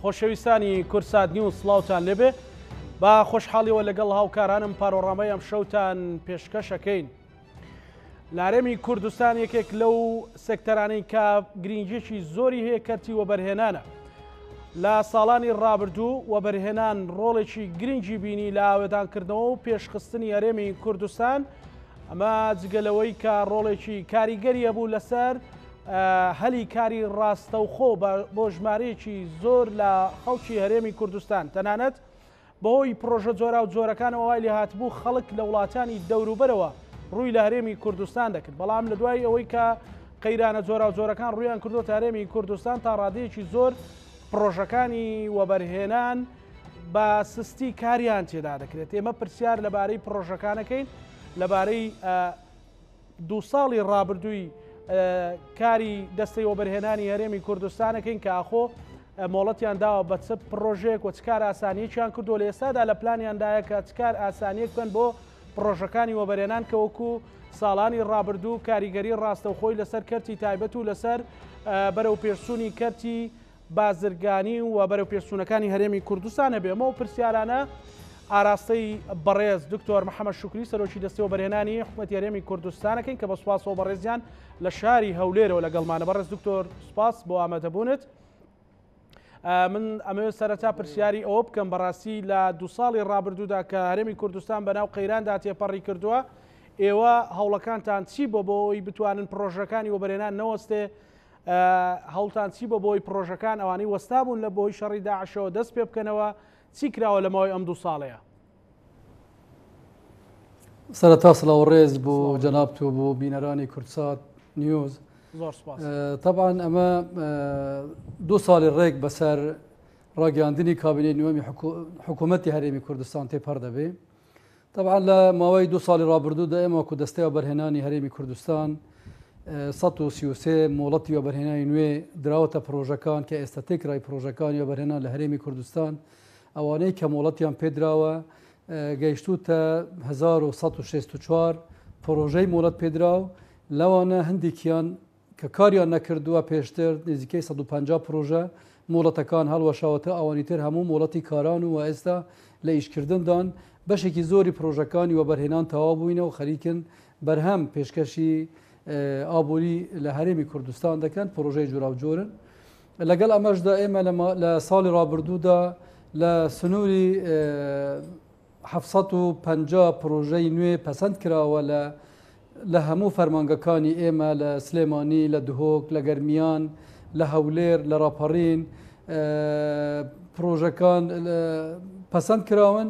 خۆشەویستانی کوردسات نیوز سڵاوتان لێبێ بە خۆشحاڵیەوە لەگەڵ هاوکارانم پارۆڕامەی ئەم شەوتان پێشکەشەکەین. لە هەرێمی کوردستان یەکێک لەو سێکتەرانەی کە گرنگیەکی زۆری هەیە کەرتی وەبەرهێنانە. لە ساڵانی ڕابردوو وەبەرهێنان ڕۆڵێکی گرنگی بینی لە ئاوێدانکردنەوە و پێشخستنی هەرێمی کوردستان، ئەمە جگە لەوەی کە ڕۆڵێکی کاریگەری هەبوو لەسەر هەلی کاری ڕاستەوخۆ بۆ ژمارەیەکی زۆر لە خەڵکی هەرێمی کوردستان تەنانەت بەهۆی پڕۆژە جۆراوجۆرەکانەوە وای لێهاتبوو خەڵک لە وڵاتانی دەوروبەرەوە ڕووی لە هەرێمی کوردستان دەکرد، بەڵام لە دوای ئەوەی کە قەیرانە جۆراوجۆرەکان ڕوویان کردۆتە هەرێمی کوردستان تا ڕادەیەکی زۆر پڕۆژەکانی وەبەرهێنان بە سستی کاریان تێدا دەکرێت. ئێمە پرسیار لەبارەی پڕۆژەکانەکەین لەبارەی دوو ساڵی ڕابردووی کاری دەستەی وەبەرهێنانی هەرێمی کوردستانەکەین کە ئاخۆ مۆڵەتیان داوە بە چ پڕۆژەیەک و چ کار ئاسانیەکیان کردووە لە ئێستادا لە پلانیاندایە کە چ کار ئاسانیەک بکەن بۆ پڕۆژەکانی وەبەرهێنان کە وەکو ساڵانی ڕابردوو کاریگەری ڕاستەوخۆی لەسەر کەرتی تایبەت و لەسەر بەرەوپێشچوونی کەرتی بازرگانی و بەرەوپێشچوونەکانی هەرێمی کوردستان هەبێ. ئەمە و پرسیارانە ئاراستەی بەڕێز دکتۆر محەممەد شوکری سەرۆکی دەستەی وەبەرهێنانی حکومەتی هەرێمی کوردستانەکەین کە بە سوپاسەوە بەڕێزیان لە شاری هەولێرەوە لەگەڵمانە. بەڕێز دکتۆر سوپاس بۆ ئامادەبوونت. من ئەمەوێت سەرەتا پرسیاری ئەوە بکەم بەڕاستی لە دو ساڵی ڕابردوودا کە هەرێمی کوردستان بەناو قەیراندا تێپەڕی کردووە ئێوە هەوڵەکانتان چی بۆ بۆ ئەوەی بتوانن پڕۆژەکانی وەبەرهێنان نەوەستێ هەوڵتان چی بۆ بۆی پڕۆژەکان ئەوانەی وەستا بوون لە بۆی شەڕی داعشەوە دەست پێ بکەنەوە چی کراوە لە ماوەی ئەم دوو ساڵەیە؟ سەرەتا سڵاو ڕێز بۆ جەنابت و بۆ بینەرانی کوردسات نیوز. زۆر سپاس. تەبعەن ئەمە دوو ساڵی ڕێک بەسەر ڕاگەیاندنی کابینەی نوێمی حکوومەتی هەرێمی کوردستان تێپەڕ دەبێ. تەبعەن لە ماوەی دوو ساڵی ڕابردوودا ئێمە وەکو دەستەی وەبەرهێنانی هەرێمی کوردستان 133 مۆڵەتی وەبەرهێنانی نوێ دراوەتە پڕۆژەکان کە ئێستا تێکرای پڕۆژەکانی وەبەرهێنان لە هەرێمی کوردستان ئەوانەی کە مۆڵەتیان پێدراوە گەیشتووتە 1164 پڕۆژەی مۆڵەت پێدراو لەوانە هەندێکیان کە کاریان نەکردووە پێشتر نزیکەی 150 پرۆژە مۆڵەتەکان هەڵوەشاوەتە ئەوانی تر هەموو مۆڵەتی کاران و ئێستا لە ئیشکردندان بەشێکی زۆری پرۆژەکانی وەبەرهێنان تەواو بووینە و خەریکن بەرهەم پێشکەشی ئابووری لە هەرێمی کوردستان دەکەن پرۆژەی جۆراوجۆرن لەگەڵ ئەمەشدا ئێمە لە ساڵی ڕابردوودا لە سنووری 750 پرۆژەی نوێ پەسەند کراوە لە لە هەموو فەرمانگەکانی ئێمە لە سلێمانی، لە دهۆک، لە گەرمیان، لە هەولێر، لە ڕاپەڕین پرۆژەکان پەسەند کراون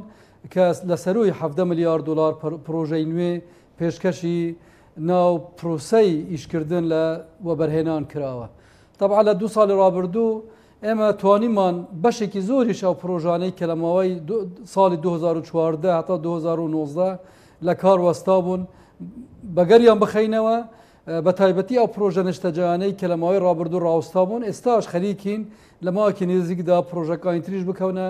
کە لە سەرووی 17 ملیار دلار پرۆژەی نوێ پێشکەشی ناو پرۆسەی ئیشکردن لە وەبەرهێنان کراوە. تەبعەن لە دوو ساڵی ڕابردوو ئێمە توانیمان بەشێکی زۆریش ئەو پرۆژانەی کە لە ماوەی ساڵی 2014 هەتا 2019 لە کار وەستا بوون بەگەریان بخەینەوە بە تایبەتی ئەو پرۆژە نیشتەجیانەی کە لە ماوەی ڕابردوو ڕاوستا بوون ئێستاش خەریکین لە ماوەکی نزیکدا پرۆژەکانی تریش بکەونە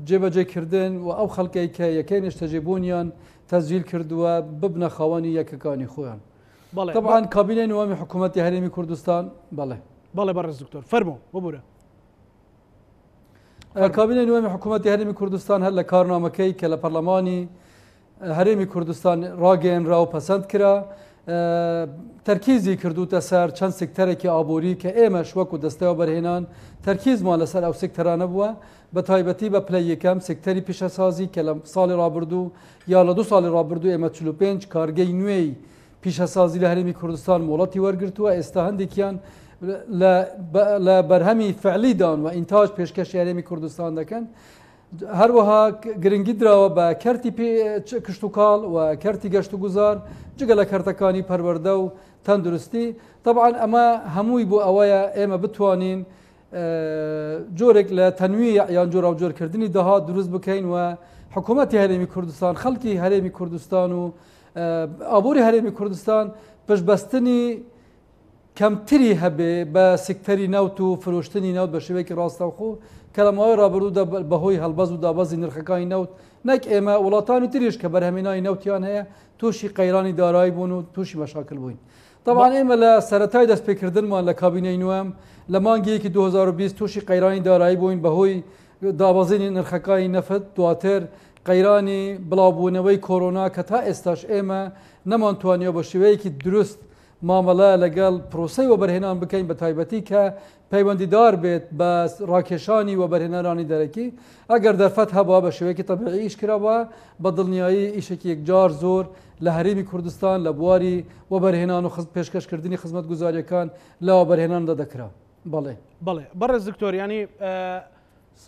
جێبەجێکردن و ئەو خەڵکەی کە یەکەی نیشتەجێبوونیان تەسجیل کردووە ببنە خاوەنی یەکەکانی خۆیان. بەڵێ. تەبعەن کابینەی نوەمی حکوومەتی هەرێمی کوردستان بەڵێ. بەڵێ بەڕێز دکتۆر فەرموو ببورە. کابینەی نوەمی حکوومەتی هەرێمی کوردستان هەر لە کارنامەکەی کە لە پەرلەمانی هەرێمی کوردستان ڕاگەیەنرا و پەسەند کرا تەرکیزی کردوتە سەر چەند سکتەرێکی ئابووری کە ئێمەش وەکو دەستەی وەبەرهێنان تەرکیزمان لەسەر ئەو سکتەرانە بووە بە تایبەتی بە پلەی یەکەم سکتەری پیشەسازی کە لە ساڵی ڕابردوو یا لە دوو ساڵی ڕابردوو ئێمە 45 کارگەی نوێی پیشەسازی لە هەرێمی کوردستان مۆڵەتی وەرگرتووە ئێستا هەندێکیان لە بەرهەمی فعلیدان و ئینتاج پێشکەشی هەرێمی کوردستان دەکەن هەروەها گرنگی دراوە بە کەرتی کشتوکاڵ و کەرتی گەشت و گوزار جگە لە کەرتەکانی پەروەردە و تەندروستی طبعا ئەمە هەمووی بۆ ئەوەیە ئێمە بتوانین جۆرێک لە تەنویع یان جۆراوجۆرکردنی داهات دروست بکەین و حکوومەتی هەرێمی کوردستان خەڵکی هەرێمی کوردستان و ئابووری هەرێمی کوردستان پشتبەستنی کەمتری هەبێ بە سکتەری نەوت و فرۆشتنی نەوت بە شێوەیەکی ڕاستەوخۆ کە لە ماوەی ڕابردوودا بەهۆی هەڵبەز و دابەزی نرخەکانی نەوت نەک ئێمە وڵاتانی تریش کە بەرهەمێنانی نەوتیان هەیە تووشی قەیرانی دارایی بوون و تووشی مەشاکل بووین. تەبعەن ئێمە لە سەرەتای دەستپێکردنمان لە کابینەی نوێم لە مانگی یەکی 2020 تووشی قەیرانی دارایی بووین بەهۆی دابەزینی نرخەکانی نەفت، دواتر قەیرانی بڵاوبوونەوەی کۆرۆنا کە تا ئێستاش ئێمە نەمانتوانیوە بە شێوەیەکی دروست مامەڵە لەگەڵ پرۆسەی وەبەرهێنان بکەین بە تایبەتی کە پەیوەندیدار بێت بە ڕاکێشانی وەبەرهێنەرانی دەرەکی، ئەگەر دەرفەت هەبا بە شێوەیەکی تەبیعی ئیش کرابا بە دڵنیایی ئیشێکی یەکجار زۆر لە هەرێمی کوردستان لە بواری وەبەرهێنان و پێشکەشکردنی خزمەتگوزارییەکان لە وەبەرهێناندا دەکرا. بەڵێ. بەڵێ بەڕێز دکتۆر یانی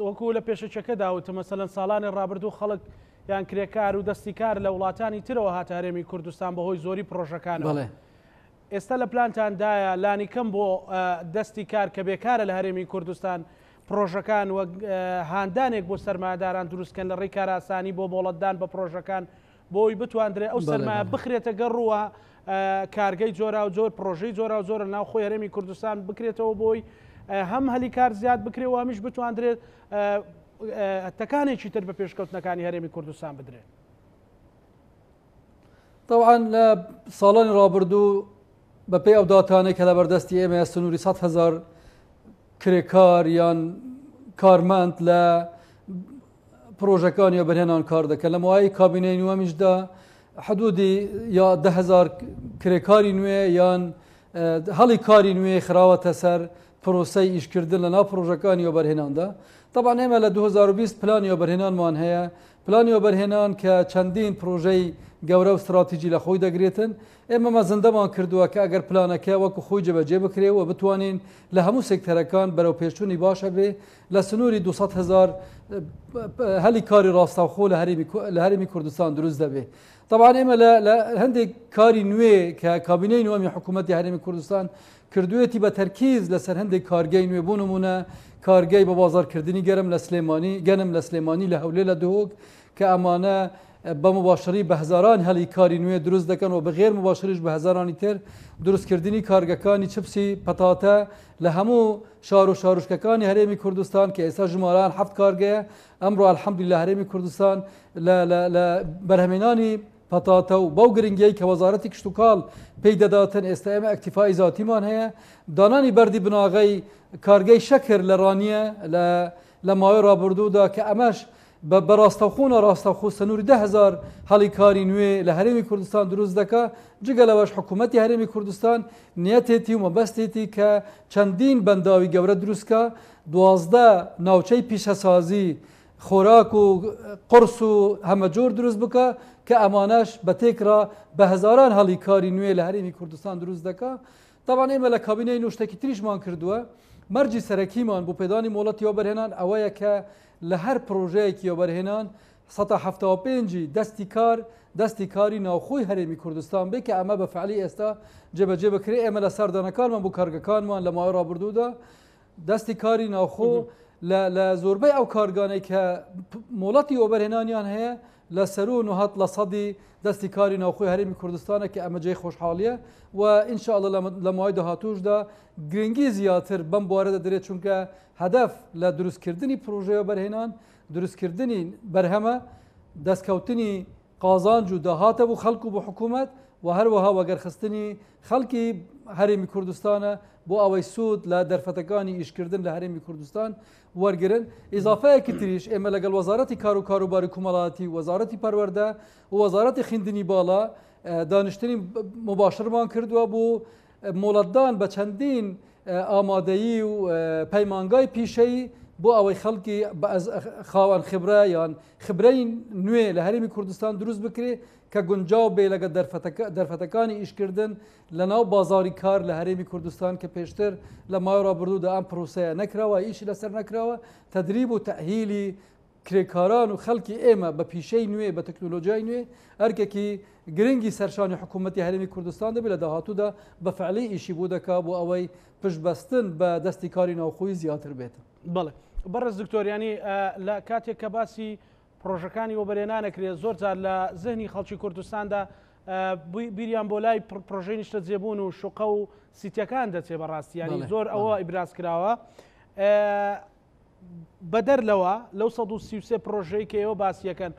وەکو لە پێشەکیەکەدا وتم مەسەلەن ساڵانی ڕابردوو خەڵک یان کرێکار و دەستی کار لە وڵاتانی ترەوە هاتە هەرێمی کوردستان بەهۆی زۆری پرۆژەکانەوە. بەڵێ. ئێستا لە پلانتاندایە لانیکەم بۆ دەستی کار کە بێکارە لە هەرێمی کوردستان پرۆژەکان وەک هاندانێک بۆ سەرمایەداران دروستکەن لە ڕێی کارئاسانی بۆ مۆڵەتدان بە پرۆژەکان بۆی بتواندرێ ئەو سەرمایە بخرێتە گەڕ و کارگەی جۆراوجۆر پرۆژەی جۆراوجۆر لە ناوخۆی هەرێمی کوردستان بکرێتەوە بۆی هەم هەلی کار زیاد بکرێ و هەمیش بتواندرێت تەکانێکی تر بە پێشکەوتنەکانی هەرێمی کوردستان بدرێت. طبعا لە ساڵانی ڕابردوو بەپێی ئەو داتانەی کە لە بەردەستی ئێمەیە سنووری 100 هزار کرێکار یان کارمەند لە پرۆژەکانی وەبەرهێنان کار دەکەن لە ماوەی کابینەی نوەمیشدا حدودی یا 10هزار کرێکاری نوێ یان هەڵی کاری نوێ خراوەتە سەر پرۆسەی ئیشکردن لە ناو پرۆژەکانی وەبەرهێناندا طبعا ئێمە لە 2020 پلانی وەبەرهێنانمان هەیە پلانی وەبەرهێنان کە چەندین پرۆژەی گەورە و استراتیجی لە خۆی دەگرێتن ئێمە مەزندەمان کردووە کە ئەگەر پلانەکە وەکو خۆی جێبەجێ بکرێ و بتوانین لە هەموو سێکتەرەکان بەرەو پێشچوونی باش هەبێ لە سنووری 200 هزار هەلی کاری ڕاستەوخۆ لە هەرێمی کوردستان دروست دەبێ. طبعا ئێمە لە هەندێک کاری نوێ کە کابینەی نوێمی حکوومەتی هەرێمی کوردستان کردوێتی بە تەرکیز لەسەر هەندێک کارگەی نوێ بۆ نمونە کارگەی بە بازارکردنی گەرم لە سلێمانی گەنم لە سلێمانی لە هەولێر لە دهۆک کە ئەمانە بە موباشری بە هەزاران هەلی کاری نوێ دروست دەکەن و بە غێر موباشریش بە هەزارانی تر دروستکردنی کارگەکانی چپسی پەتاتە لە هەموو شار و شارۆچکەکانی هەرێمی کوردستان کە ئێستا ژمارەیان حەفت کارگەیە ئەمڕۆ الحمدلله هەرێمی کوردستان لە بەرهەمێنانی پەتاتە و بەو گرنگیەی کە وەزارەتی کشتوکاڵ پێی دەداتن ئێستا ئێمە ئەکتیفای زاتیمان هەیە دانانی بەردی بناغەی کارگەی شەکر لە ڕانیە لە ماوەی ڕابردوودا کە ئەمەش بە بە ڕاستەوخۆ و ناڕاستەوخۆ سنووری 10,000 هەڵی کاری نوێ لە هەرێمی کوردستان دروست دەکا، جگە لەوەش حکوومەتی هەرێمی کوردستان نیەتێتی و مەبەستێتی کە چەندین بەنداوی گەورە دروست کا، 12 ناوچەی پیشەسازی خۆراک و قورس و هەمەجۆر دروست بکا کە ئەمانەش بە تێکڕا بە هەزاران هەڵی کاری نوێ لە هەرێمی کوردستان دروست دەکا. تەبعەن ئێمە لە کابینەی نوێ شتێکی تریشمان کردووە، مەرجی سەرەکیمان بۆ پێدانی مۆڵەتی وەبەرهێنان ئەوەیە کە لە هەر پڕۆژەیەکی وەبەرهێنان سەتا 75 ی دەستی کار دەستی کاری ناوخۆی هەرێمی کوردستان بێ کە ئەمە بە فعلی ئێستا جێبەجێ بکرێ ئێمە لە سەردانەکانمان بۆ کارگەکانمان لە ماوەی ڕابردوودا دەستی کاری ناوخۆ لە زۆربەی ئەو کارگانەی کە مۆڵەتی وەبەرهێنانیان هەیە لە سەروو 90 لە سەدی دەستی کاری ناوخۆی هەرێمی کوردستانە کە ئەمە جێی خۆشحاڵیە و ئینشاءاللە لە ماوەی داهاتووشدا گرنگی زیاتر بەم بوارە دەدرێت چونکە هەدەف لە دروستکردنی پرۆژەی وەبەرهێنان دروستکردنی بەرهەمە دەستکەوتنی قازانج و داهاتە بۆ خەڵک و بۆ حکوومەت و هەروەها وەگەرخستنی خەڵکی هەرێمی کوردستانە بۆ ئەوەی سوود لە دەرفەتەکانی ئیشکردن لە هەرێمی کوردستان وەرگرن. ئیزافەیەکی تریش ئێمە لەگەڵ وەزارەتی کار و کاروباری کومەڵایەتی و وەزارەتی پەروەردە و وەزارەتی خوێندنی باڵا دانیشتنی مباشرمان کردووە بۆ مۆڵەتدان بە چەندین ئامادەیی و پەیمانگای پیشەیی بۆ ئەوەی خەڵکی خاوەن خبرە یان خبرەی نوێ لە هەرێمی کوردستان دروست بکرێ کە گونجاو بێ لەگە دەرفەتەکانی ئیشکردن لە ناو بازاری کار لە هەرێمی کوردستان کە پێشتر لە ماوەی ڕابردوودا ئەم پرۆسەیە نەکراوە ئیشی لەسەر نەکراوە تەدریب و تەئهیلی کرێکاران و خەڵکی ئێمە بە پیشەی نوێ بە تەکنۆلۆژیای نوێ ئەرکێکی گرنگی سەرشانی حکوومەتی هەرێمی کوردستان دەبێت لە داهاتوودا بە فعلی ئیشی بۆ دەکا بۆ ئەوەی پشتبەستن بە دەستی کاری ناوخۆی زیاتر بێت. بەڵێ بەڕێز دکتۆر یانی لە کاتێک کە باسی پڕۆژەکانی وەبەرهێنان ئەکرێت زۆر جار لە زهنی خەڵکی کوردستاندا بیریان بۆ لای پڕۆژەی نیشتەجێبوون و شوقە و سیتیەکان دەچێ بەڕاستی ینی زۆر ئەوە ئیبراز کراوە بەدەر لەوە لەو 133 پرۆژەی کە ئێوە باسیەکەن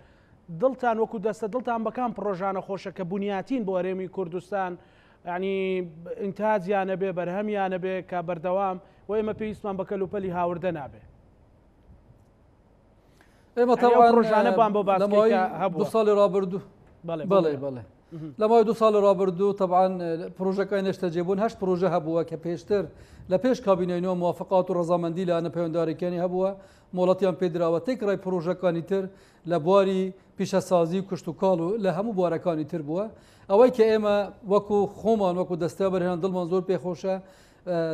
دڵتان وەکو دەستە دڵتان بەکام پرۆژانە خۆشە کە بنیاتین بۆ هەرێمی کوردستان یعنی ئینتاجیانە بێ بەرهەمیانە بێ کە بەردەوام و ئێمە پێویستمان بە کەلوپەلی هاوردە نابێ. ئێمە تاوان ڕۆژانە بان بۆ باس هەبوو دو ساڵی ڕابردوو بەڵێ بەڵێ لە ماوەی دو ساڵی ڕابردوو تەبعەن پرۆژەکانی نیشتەجێبوون هەشت پرۆژە هەبووە کە پێشتر لە پێش کابینەی نۆ موافقات و ڕەزامەندی لایەنە پەیوەندارەکانی هەبووە مۆڵەتیان پێدراوە تێکڕای پرۆژەکانی تر لە بواری پیشەسازی و کشتوکاڵ و لە هەموو بوارەکانی تر بووە ئەوەی کە ئێمە وەکو خۆمان وەکو دەستە بەرهێنان دڵمان زۆر پێخۆشە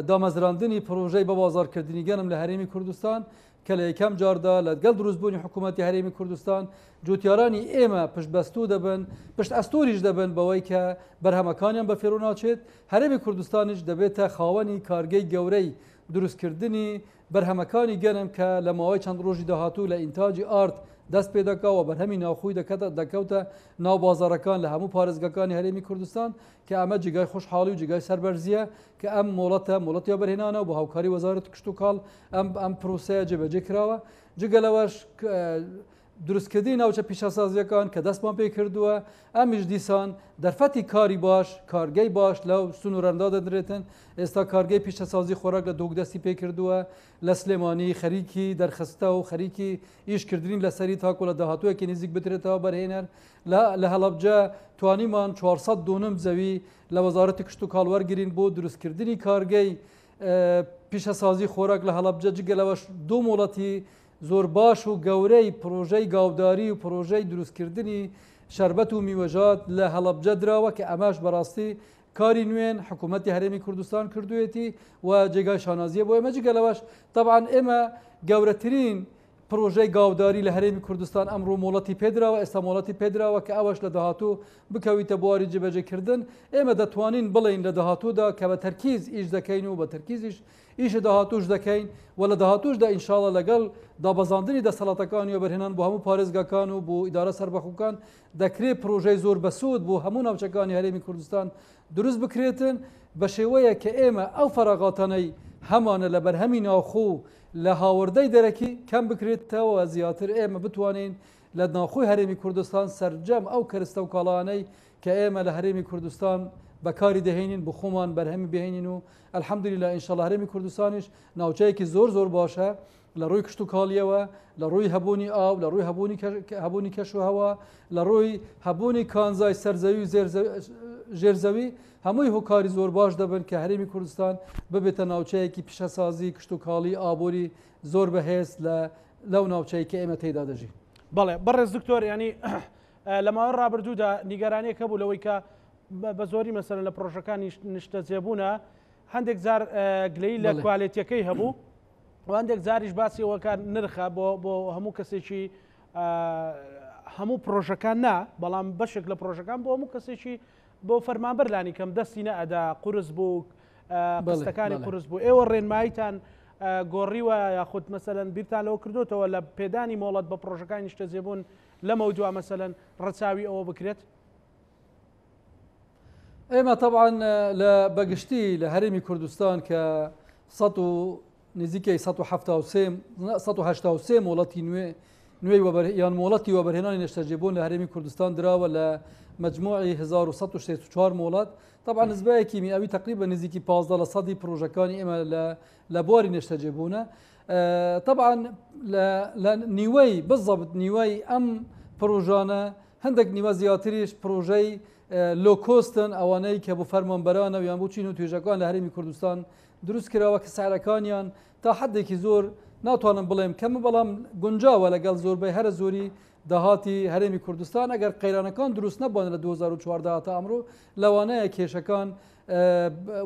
دامەزراندنی پرۆژەی بە بازارکردنی گەنم لە هەرێمی کوردستان کە لە یەکەم جاردا لەگەڵ دروستبوونی حکوومەتی هەرێمی کوردستان جوتیارانی ئێمە پشتبەستوو دەبن پشت ئەستوریش دەبن بەوەی کە بەرهەمەکانیان بە فێرو ناچێت هەرێمی کوردستانیش دەبێتە خاوەنی کارگەی گەورەی دروستکردنی بەرهەمەکانی گەنم کە لە ماوەی چەند ڕۆژی داهاتوو لە ئینتاجی ئارد دەست پێ دەکا و بەرهەمی ناوخۆی دەکەوتە ناو بازاڕەکان لە هەموو پارێزگاکانی هەرێمی کوردستان کە ئەمە جێگای خۆشحاڵی و جێگای سەربەرزییە کە ئەم مۆڵەتە مۆڵەتی وەبەرهێنانە و بە هاوکاری وەزارەتی کشتوکاڵ ئەم ئەم پرۆسەیە جێبەجێ کراوە جگە لەوەش دروستکردنی ناوچە پیشەسازیەکان کە دەستمان پێ کردووە ئەمیش دیسان دەرفەتی کاری باش کارگەی باش لەو سنوورەندا دەدرێتن ئێستا کارگەی پیشەسازی خۆراک لە دهۆک دەستی پێ کردووە لە سلێمانی خەریکی دەرخستە و خەریکی ئیشکردنی لەسەری تاکو لە داهاتوویەکی نزیک بدرێتەوە بەرهێنەر لە هەڵەبجە توانیمان 400 دۆنم زەوی لە وەزارەتی کشتوکاڵ وەرگرین بۆ دروستکردنی کارگەی پیشەسازی خۆراک لە هەڵەبجە جگە لەوەش دوو مۆڵەتی زۆر باش و گەورەی پرۆژەی گاوداری و پرۆژەی دروستکردنی شەربەت و میوەژات لە هەڵەبجە دراوە کە ئەمەش بەڕاستی کاری نوێن حکوومەتی هەرێمی کوردستان کردوێتی و جێگای شانازیە بۆ ئێمە جگە لەوەش تەبعەن ئێمە گەورەترین پرۆژەی گاوداری لە هەرێمی کوردستان ئەمڕۆ مۆڵەتی پێدراوە ئێستا مۆڵەتی پێدراوە کە ئەوەش لە داهاتوو بکەویتە بواری جێبەجێکردن ئێمە دەتوانین بڵێین لە داهاتوودا کە بە تەرکیز ئیش دەکەین و بە تەرکیزیش ئیشی داهاتووش دەکەین و لە داهاتووشدا ئینشاڵڵا لەگەڵ دابەزاندنی دەسەڵاتەکانی وەبەرهێنان بۆ هەموو پارێزگاکان و بۆ ئیدارە سەربەخۆکان دەکرێت پرۆژەی زۆر بەسوود بۆ هەموو ناوچەکانی هەرێمی کوردستان دروست بکرێتن بە شێوەیەک کە ئێمە ئەو فەراغاتانەی هەمانە لە بەرهەمی ناوخۆ و لە هاوردەی دەرەکی کەم بکرێتەوە زیاتر ئێمە بتوانین لە ناوخۆی هەرێمی کوردستان سەرجەم ئەو کەرستە و کاڵانەی کە ئێمە لە هەرێمی کوردستان بەکاری دەهێنین بۆ خۆمان بەرهەمی بهێنین و الحمدللە ان شاءاللە هەرێمی کوردستانیش ناوچەیەکی زۆر زۆر باشە لە ڕووی کشتوکاڵیەوە لە ڕووی هەبوونی ئاو لە ڕووی هەبوونی هەبوونی کەش و هەوا لە ڕووی هەبوونی کانزای سەرزەوی و ژێرزەوی هەمووی هۆکاری زۆر باش دەبن کە هەرێمی کوردستان ببێتە ناوچەیەکی پیشەسازی کشتوکاڵی ئابووری زۆر بەهێز لە لەو ناوچەی کە ئێمە تێیدا دەژین. بەڵێ بەڕێز دکتۆر ینی لە ماوەی ڕابردوودا نیگەرانیەک هەبوو لەوەی کە بە زۆری مەسەلەن لە پرۆژەکانی نیشتەجێبوونە هەندێک جار گلەی لە کوالێتیەکەی هەبوو و هەندێک جاریش باسی ئەوەکە نرخە بۆ بۆ هەموو کەسێکی هەموو پرۆژەکان نا بەڵام بەشێک لە پرۆژەکان بۆ هەموو کەسێکی بۆ فەرمانبەر لانی کەم دەستی نەئەدا قورس بوو قستەکانی قورس بوو ئێوە ڕێنماییتان گۆڕیوە یاخود مەسەلەن بیرتان لەوە کردوتەوە لە پێدانی مۆڵەت بە پرۆژەکانی نیشتەجێبوون لەمەودوا مەسەلەن ڕەچاوی ئەوە بکرێت؟ ئێمە تەبعەن لە بەگشتی لە هەرێمی کوردستان کە سەد و نزیکەی 173 183 مۆڵەتی نوێ نوێی وەبەر یان مۆڵەتی وەبەرهێنانی نیشتەجێبوون لە هەرێمی کوردستان دراوە لە مجموعی 1164 مۆڵەت طبعا نسبەیەکی میئەوی تقریبا نزیکی 15 لە سەدی پرۆژەکانی ئێمە لە لە بواری نیشتەجێبوونە طبعا لە نیوەی بزەبت نیوەی ئەم پرۆژانە هەندێک نیوە زیاتریش پرۆژەی low cost ن ئەوانەی کە بۆ فەرمانبەرانە و یان بۆ چین و توێژەکان لە هەرێمی کوردستان دروست کراوە کە سعرەکانیان تا حدێکی زۆر ناتوانم بڵێم کەمە بەڵام گونجاوە لەگەڵ زۆربەی هەرە زۆری داهاتی هەرێمی کوردستان ئەگەر قەیرانەکان دروست نەبوون لە 2014 تا ئەمڕۆ لەوانەیە کێشەکان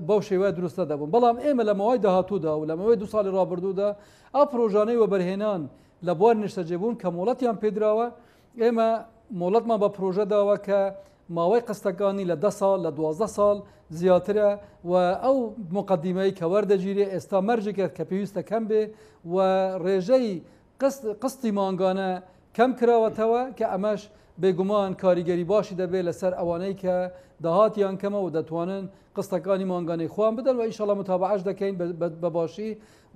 بەو شێوەیە دروست نەدەبوون بەڵام ئێمە لە ماوەی داهاتوودا و لە ماوەی دو ساڵی ڕابردوودا ئەو پرۆژانەی وەبەرهێنان لە بواری نیشتەجێبوون کە مۆڵەتیان پێدراوە ئێمە مۆڵەتمان بە پرۆژە داوە کە ماوەی قستەکانی لە دە ساڵ لە 12 ساڵ زیاترە و ئەو مقدمەی کە وەردەگیرێ ئێستا مەرجێکە کە پێویستە کەم بێ و ڕێژەی قستی مانگانە کەم کراوەتەوە کە ئەمەش بێگومان کاریگەری باشی دەبێت لەسەر ئەوانەی کە داهاتیان کەمە و دەتوانن قستەکانی مانگانەی خۆیان بدەن و ئیشەڵا متابعەش دەکەین بە باشی.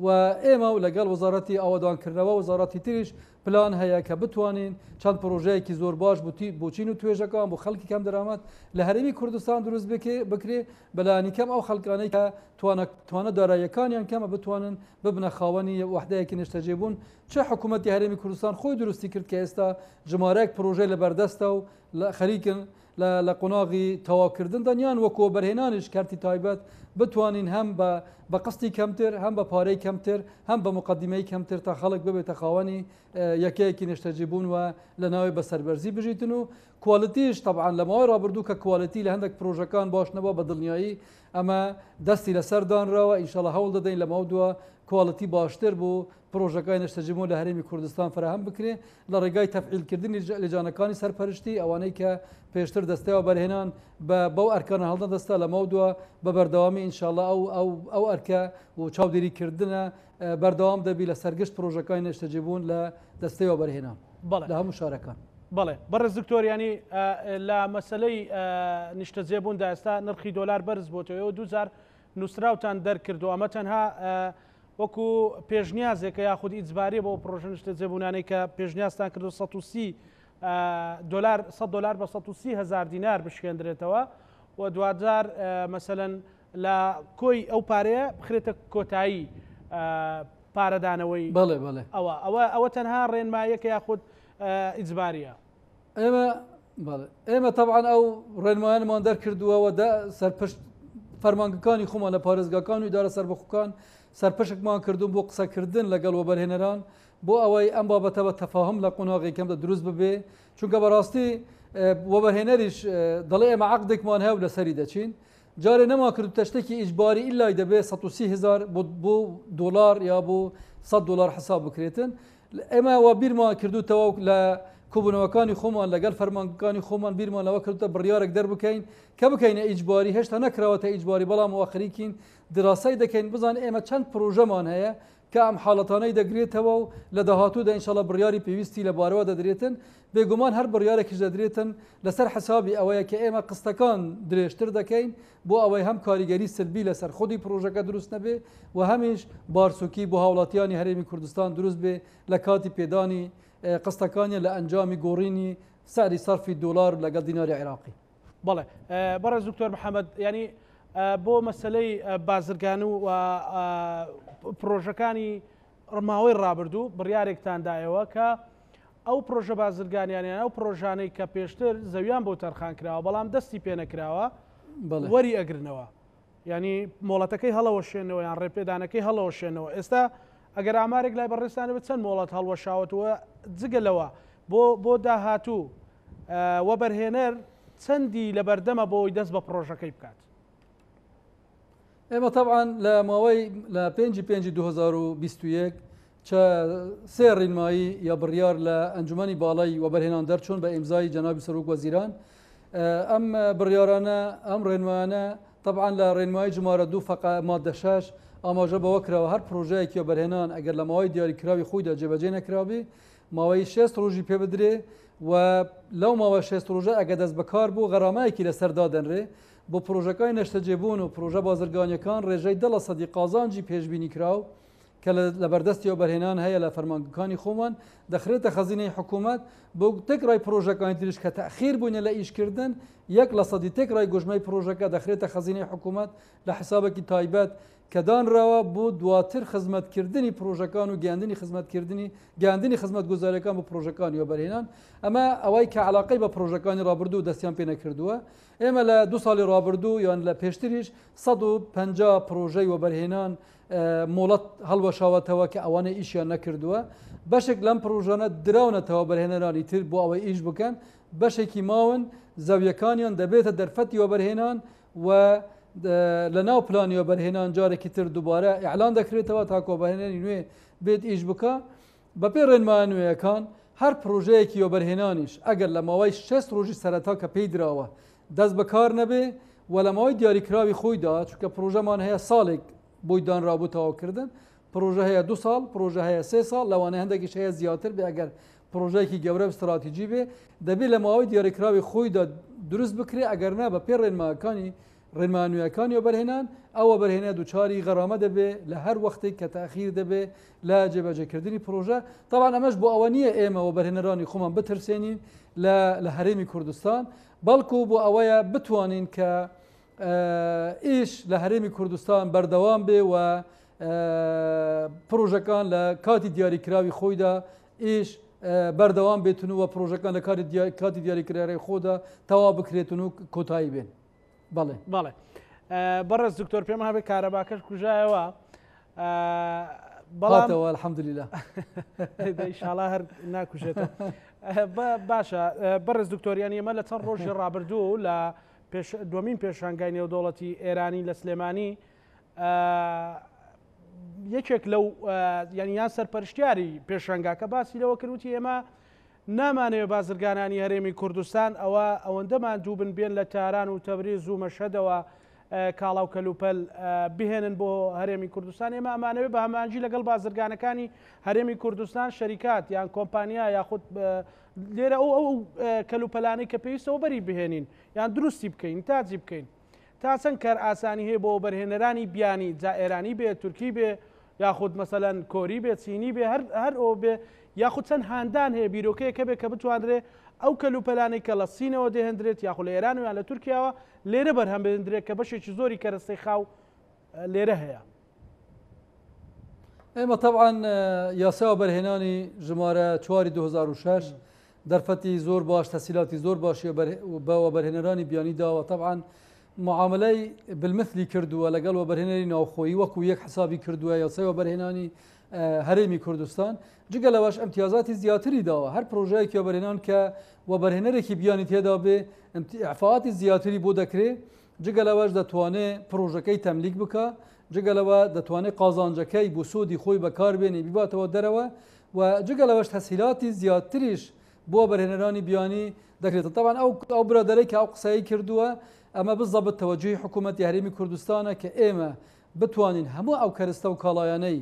و ئێمە و لەگەڵ وەزارەتی ئاوەدانکردنەوە وەزارەتی تریش پلان هەیە کە بتوانین چەند پرۆژەیەکی زۆر باش بۆ چین و توێژەکان بۆ خەڵکی کەم دەرامەت لە هەرێمی کوردستان دروست بکرێ بەلانی کەم ئەو خەڵکانەی کە توانە داراییەکانیان کەمە بتوانن ببنە خاوەنی وەحدەیەکی نیشتەجێبوون چ حکوومەتی هەرێمی کوردستان خۆی دروستی کرد کە ئێستا ژمارەیەک پرۆژەی لەبەردەستە و خەریکن لە قۆناغی تەواوکردندان یان وەکو وەبەرهێنانیش کەرتی تایبەت بتوانین هەم بە بە قستی کەمتر هەم بە پارەی کەمتر هەم بە مقدمەی کەمتر تا خەڵک ببێتە خاوەنی یەکەیەکی نیشتەجێبوون و لە ناوی بە سەربەرزی بژیتن و quality ش تەبعەن لە ماوەی ڕابردوو کە quality لە هەندێک پرۆژەکان باش نەبووە بە دڵنیایی ئەمە دەستی لەسەر دانراوە ئینشاڵڵا هەوڵ دەدەین لە ماودووە quality باشتر بۆ پرۆژەکانی نیشتەجێبوون لە هەرێمی کوردستان فەراهەم بکرێ لە ڕێگای تەفعیلکردنی لیجانەکانی سەرپەرشتی ئەوانەی کە پێشتر دەستەی وەبەرهێنان بە بەو ئەرکانە هەڵنەدەستا لە ماودووە بە بەردەوامی ئینشاڵڵا ئەو ئەو ئەو ئەرکە و چاودێریکردنە بەردەوام دەبی لە سەرگشت پرۆژەکانی نیشتەجێبوون لە دەستەی وەبەرهێنان لە هەموو شارەکان. بەڵێ بەڕێز دکتۆر یانی لە مەسەلەی نیشتەجێبووندا ئێستا نرخی دۆلار بەرز بۆتەوە ئێوە دووجار نووسراوتان دەرکردو ئەمە تەنها وەکو پێشنیازێکە یاخود ئیجباریە بۆ پرۆژە نیشتەجێبوونانەی کە پێشنیازتان کردو 130 دۆلار 100 دۆلار بە 130 هزار دینار بشکێندرێتەوە و دواجار مەسەلەن لە کۆی ئەو پارەیە بخرێتە کۆتایی پارەدانەوەی بەڵێ بەڵێ ئەوە ئەوە ئەوە تەنها ڕێنمایەکە یاخود ئیجباریە؟ ئێمە بەڵێ ئێمە تەبعەن ئەو ڕێنمایانمان دەرکردووە و سەرپشت فەرمانگەکانی خۆمان لە پارێزگاکان و ئیدارە سەربەخۆکان سەرپشکمان کردوون بۆ قسەکردن لەگەڵ وەبەرهێنەران بۆ ئەوەی ئەم بابەتە بە تەفاهم لە قۆناغی کەمدا دروست ببێ چونکە بەڕاستی وەبەرهێنەریش دەڵێ ئێمە عەقدێکمان هەیە و لەسەری دەچین جارێ نەما کردوتە شتێکی ئیجباری ئیلای دەبێ 130 هزار بۆ دۆلار یا بۆ 100 دۆلار حساب بکرێتن ئێمە وا بیرمان کردوتەوە لە کۆبوونەوەکانی خۆمان لەگەڵ فەرمانگەکانی خۆمان بیرمان لەوە کردوتە بڕیارێک دەربکەین کە بکەینە ئیجباری هێشتا نەکراوەتە ئیجباری بەڵام وا خەریکین دراسەی دەکەین بزان ئێمە چەند پرۆژەمان هەیە کە ئەم حاڵەتانەی دەگرێتەوە و لە داهاتوودا ئینشاڵڵا بڕیاری پێویستی لەبارەوە دەدرێتن، بێگومان هەر بڕیارێکیش دەدرێتن لەسەر حسابی ئەوەیە کە ئێمە قستەکان درێژتر دەکەین بۆ ئەوەی هەم کاریگەری سلبی لەسەر خودی پڕۆژەکە دروست نەبێ و هەمیش بارسوکی بۆ هاوڵاتیانی هەرێمی کوردستان دروست بێ لە کاتی پێدانی قستەکانیان لە ئەنجامی گۆڕینی سعری سەرفی دۆلار لەگەڵ دیناری عێراقی. بەڵێ بەڕێز دکتۆر محەممەد ینی بۆ مەسلەی بازرگان و پرۆژەکانی ماوەی ڕابردوو بڕیارێکتان دایەوە کە ئەو پرۆژە بازرگانیانیان ئەو پرۆژانەی کە پێشتر زەویان بۆ تەرخان کراوە بەڵام دەستی پێنەکراوە وەری ئەگرنەوە یانی مۆڵەتەکەی هەڵەوەشێنەوە یان ڕێپێدانەکەی هەڵەوەشێنەوە ئێستا ئەگەر ئامارێک لای بەڕێزتان بێت چەند مۆڵەت هەڵوەشاوەتەوە جگە لەوە بۆ بۆ داهاتوو وەبەرهێنەر چەندی لەبەردەمە بۆ ئەوی دەست بە پڕۆژەکەی بکات؟ ئێمە تەبعەن لە ماوەی لە پێنجی پێنجی 2021 چە سێ ڕینمایی یا بڕیار لە ئەنجومەنی باڵای وەبەرهێنان دەرچوون بە ئیمزای جەنابی سەرۆک وەزیران ئەم بڕیارانە ئەم ڕێنمایانە طبعا لە ڕێنمایی ژمارە دوو فەقە مادە شەش ئاماژە بەوە کراوە هەر پرۆژەیەکی وەبەرهێنان ئەگەر لە ماوەی دیاریکراوی خۆیدا جێبەجێ نەکرابێ ماوەی 60 ڕۆژی پێ بدرێ و لەو ماوە 60 ڕۆژە ئەگە دەست بەکار بوو غەرامەیەکی لەسەر دادەنرێ بۆ پرۆژەکانی نەشتەجێبوون و پرۆژە بازرگانیەکان ڕێژەی 10% قازانجی پێشبینی کراو کە لەبەردەستی وەبەرهێنان هەیە لە فەرمانگەکانی خۆمان دەخرێتە خەزینەی حکوومەت بۆ تێکڕای پرۆژەکانی تریش کە تەخیر بووینە لە ئیشکردن 1% تێکڕای گوژمەی پرۆژەکە دەخرێتە خەزینەی حکوومەت لە حسابێکی تایبەت کە دانراوە بۆ دواتر خزمەتکردنی پرۆژەکان و گەیاندنی خزمەتکردنی گەیاندنی خزمەتگوزاریەکان بۆ پرۆژەکانی وەبەرهێنان ئەمە ئەوەی کە علاقەی بە پرۆژەکانی ڕابردوو دەستیان پێ نەکردووە ئێمە لە دو ساڵی ڕابردوو یان لە پێشتریش 150 پرۆژەی وەبەرهێنان مۆڵەت هەڵوەشاوەتەوە کە ئەوانە ئیشیان نەکردووە بەشێک لەم پرۆژانە دراونەتەوە بەرهێنەرانی تر بۆ ئەوەی ئیش بکەن بەشێکی ماون زەویەکانیان دەبێتە دەرفەتی وەبەرهێنان و لە ناو پلانی وەبەرهێنان جارێکی تر دووبارە ئیعلان دەکرێتەوە تاکو وەبەرهێنەری نوێ بێت ئیش بکە بەپێی ڕێنمایە نوێیەکان هەر پرۆژەیەکی وەبەرهێنانیش ئەگەر لە ماوەی 60 ڕۆژی سەرەتا کە پێی دراوە دەست بەکار نەبێ و لە ماوەی دیاریکراوی خۆیدا چونکە پرۆژەمان هەیە ساڵێک بۆی دانرا بۆ تەواوکردن پرۆژە هەیە دو ساڵ پرۆژە هەیە سێ ساڵ لەوانەیە هەندێکیش هەیە زیاتر بێ ئەگەر پرۆژەیەکی گەورە و ستراتیجی بێ دەبێ لە ماوەی دیاریکراوی خۆیدا دروست بکرێ ئەگەر نا بە پێ ڕێنماکانی ڕێنمایە نوێیەکانی وەبەرهێنان، ئەو وەبەرهێنە دووچاری غەرامە دەبێ لە هەر وەختێک کە تەئخیر دەبێ لە جێبەجێکردنی پڕۆژە، تەبعەن ئەمەش بۆ ئەوە نییە ئێمە وەبەرهێنەرانی خۆمان بترسێنین لە لە هەرێمی کوردستان، بەڵکو بۆ ئەوەیە بتوانین کە ئیش لە هەرێمی کوردستان بەردەوام بێ و پڕۆژەکان لە کاتی دیاریکراوی خۆیدا ئیش بەردەوام بێتن و پڕۆژەکان لە کاتی دیاریکراوی خۆدا تەواو بکرێتن و کۆتایی بێن. بەڵێ. بەڵێ بەڕێز دکتۆر پێم هەبێ کارەباکەش کوژایەوە بەڵام الحمدلله ئیشاڵا هەر ناکوژێتەوە باشە بەڕێز دکتۆریان ئێمە لە چەند ڕۆژی ڕابردوو لە دومین پێشانگای نێودەوڵەتی ئێرانی لە سلێمانی یەکێک لەو یعنی یان سەرپەرشتیاری پێشانگاکە باسی لەوە کردوتی ئێمە نامانەوێ بازرگانانی هەرێمی کوردستان ئەوە ئەوەندە ماندوو بن بێن لە تاران و تەبریز و مەشهەدەوە کاڵا و کەلوپەل بهێنن بۆ هەرێمی کوردستان، ئێمە ئەمانەوێ بە هەماهەنگی لەگەڵ بازرگانەکانی هەرێمی کوردستان شەریکات یان کۆمپانیا یاخود لێرە ئەو ئەو کەلوپەلانەی کە پێویستەوە بەری بهێنین یان دروستی بکەین تاجی بکەین. تا چەند کارئاسانی هەیە بۆ وەبەرهێنەرانی بیانی جا ئێرانی بێ تورکی بێ یاخود مەسەلەن کۆری بێ چینی بێ هەر هەر ئەو بێ یاخود چەند هاندان هەیە بیرۆکەیەک هەبێ کە بتوانرێ ئەو کەلوپەلانەی کە لە سینەوە دەهێندرێت یاخود لە ئێران و یان لە تورکیاوە لێرە بەرهەم بهێندرێت کە بەشێکی زۆری کەرەستەی خاو لێرە هەیە. ئێمە تەبعەن یاسای وەبەرهێنانی ژمارە چواری 2006 دەرفەتی زۆر باش تەسهیلاتی زۆر باشی بە وەبەرهێنەرانی بیانی داوە تەبعەن معاملەی بالمثلی کردووە لەگەڵ وەبەرهێنەری ناوخۆیی وەکو یەک حسابی کردووە یاسای وەبەرهێنانی هەرێمی کوردستان جگە لەوەش ئەمتیازاتی زیاتری داوە هەر پرۆژەیەکی وەبەرهێنان کە وەبەرهێنەرێکی بیانی تێدا بێ ئیعفاءاتی زیاتری بۆ دەکرێ جگە لەوەش دەتوانێ پرۆژەکەی تەملیک بکا جگە لەوە دەتوانێت قازانجەکەی بۆ سوودی خۆی بەکاربێنێ بیباتەوە دەرەوە و جگە لەوەش تەسهیلاتی زیاتریش بۆ بەرهێنەرانی بیانی دەکرێت تەبعەن ئەو ئەو برادەرەی کە ئەو قسەی کردووە ئەمە بزەبت تەوەجوهی حکوومەتی هەرێمی کوردستانە کە ئێمە بتوانین هەموو ئەو کەرستە و کاڵایانەی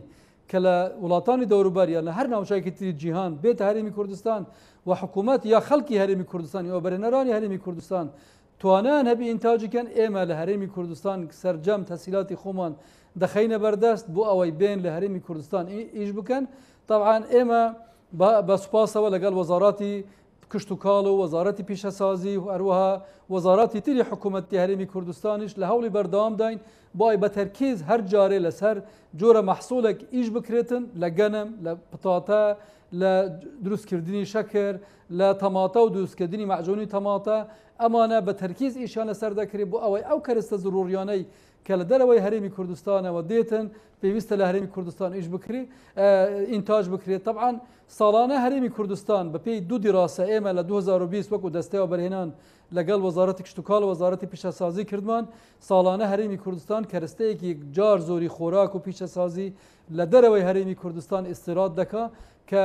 کە لە وڵاتانی دەوروبەر یان لە هەر ناوچەیەکی تری جیهان بێتە هەرێمی کوردستان و حکوومەت یا خەڵکی هەرێمی کوردستان یا وەبەرهێنەرانی هەرێمی کوردستان توانایان هەبی ئینتاجی کەن، ئێمە لە هەرێمی کوردستان سەرجەم تەسهیلاتی خۆمان دەخەینە بەردەست بۆ ئەوەی بێن لە هەرێمی کوردستان ئیش بکەن، تەبعەن ئێمە بە سوپاسەوە لەگەڵ وەزاراتی کشتوکاڵ و وەزارەتی پیشەسازی و هەروەها وەزاراتی تری حکوومەتی هەرێمی کوردستانیش لە هەوڵی بەردەوامداین بۆ ئەوەی بە تەرکیز هەر جارێ لەسەر جۆرە مەحسوڵێک ئیش بکرێتن لە گەنم، لە پتاتە، لە دروستکردنی شەکر، لە تەماتە و دروستکردنی مەعجونی تەماتە، ئەمانە بە تەرکیز ئیشیان لەسەر دەکرێت بۆ ئەوەی ئەو کەرستە زروریانەی کە لە دەرەوەی هەرێمی کوردستانەوە دێتن پێویستە لە هەرێمی کوردستان ئیش بکرێت ئینتاج بکرێت تەبعەن ساڵانە هەرێمی کوردستان بەپێی دوو دیراسە ئێمە لە 2020 وەکو دەستەی وەبەرهێنان لەگەڵ وەزارەتی کشتوکاڵ و وەزارەتی پیشەسازی کردمان ساڵانە هەرێمی کوردستان کەرستەیەکی یەکجار زۆری خۆراک و پیشەسازی لە دەرەوەی هەرێمی کوردستان ئیستیراد دەکا کە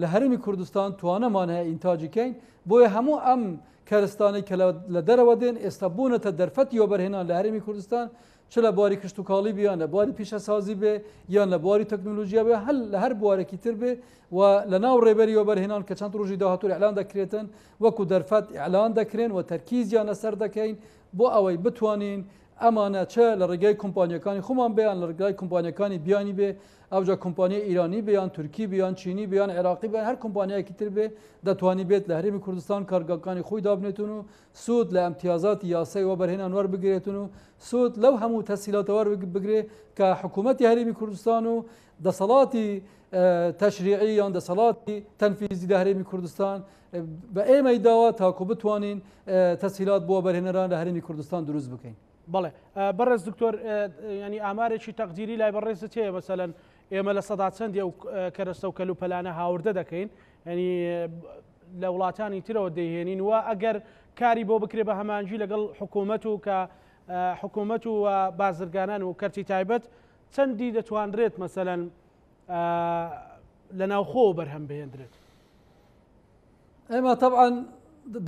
لە هەرێمی کوردستان توانەمان هەیە ئینتاجی کەین بۆیە هەموو ئەم کەرستانەی کە لە دەرەوە دێن ئێستا بوونەتە دەرفەتی وەبەرهێنان لە هەرێمی کوردستان چ لە بواری کشتوکاڵی بێ یان لە بواری پیشەسازی بێ یان لە بواری تەکنۆلۆژیا بێ هەل لە هەر بوارێکی تر بێ و لە ناو ڕێبەری وەبەرهێنان کە چەند ڕۆژی داهاتوو ئیعلان دەکرێتن وەکو دەرفەت ئیعلان دەکرێن و تەرکیزیان لەسەر دەکەین بۆ ئەوەی بتوانین ئەمانە چ لە ڕێگای کۆمپانیەکانی خۆمان بێ یان لە ڕێگای کۆمپانیەکانی بیانی بێ ئەوجا کۆمپانیای ئیرانی بێ یان تورکی بێ یان چینی بێ یان عێراقی بێ هەر کۆمپانیایەکی تر بێ دەتوانی بێت لە هەرێمی کوردستان کارگاکانی خۆی دابنێتون و سوود لە ئەمتیازاتی یاسای وەبەرهێنان وەربگرێتون و سوود لەو هەموو تەسهیلاتە وەربگرێ کە حکوومەتی هەرێمی کوردستان و دەسەڵاتی تەشریعی یان دەسەڵاتی تەنفیزی لە هەرێمی کوردستان بە ئێمەی داوە تاکو بتوانین تەسهیلات بۆ وەبەرهێنەران لە هەرێمی کوردستان دروست بکەین. بەڵێ بەڕێز دکتۆر ینی ئامارێکی تەقدیری لای بەڕێزت هەیە مەسەلەن ئێمە لە سەدا چەندی ئەو کەرەستە و کەلوپەلانە هاوردە دەکەین ینی لە وڵاتانی ترەوە دەیهێنین و ئەگەر کاری بۆ بکرێ بە هەمانگی لەگەڵ حکوومەت و کە حکوومەت و بازرگانان و کەرتی تایبەت چەندی دەتوانرێت مەسەلەن لە ناوخۆ بەرهەم بهێندرێت؟ ئێمە تەبعەن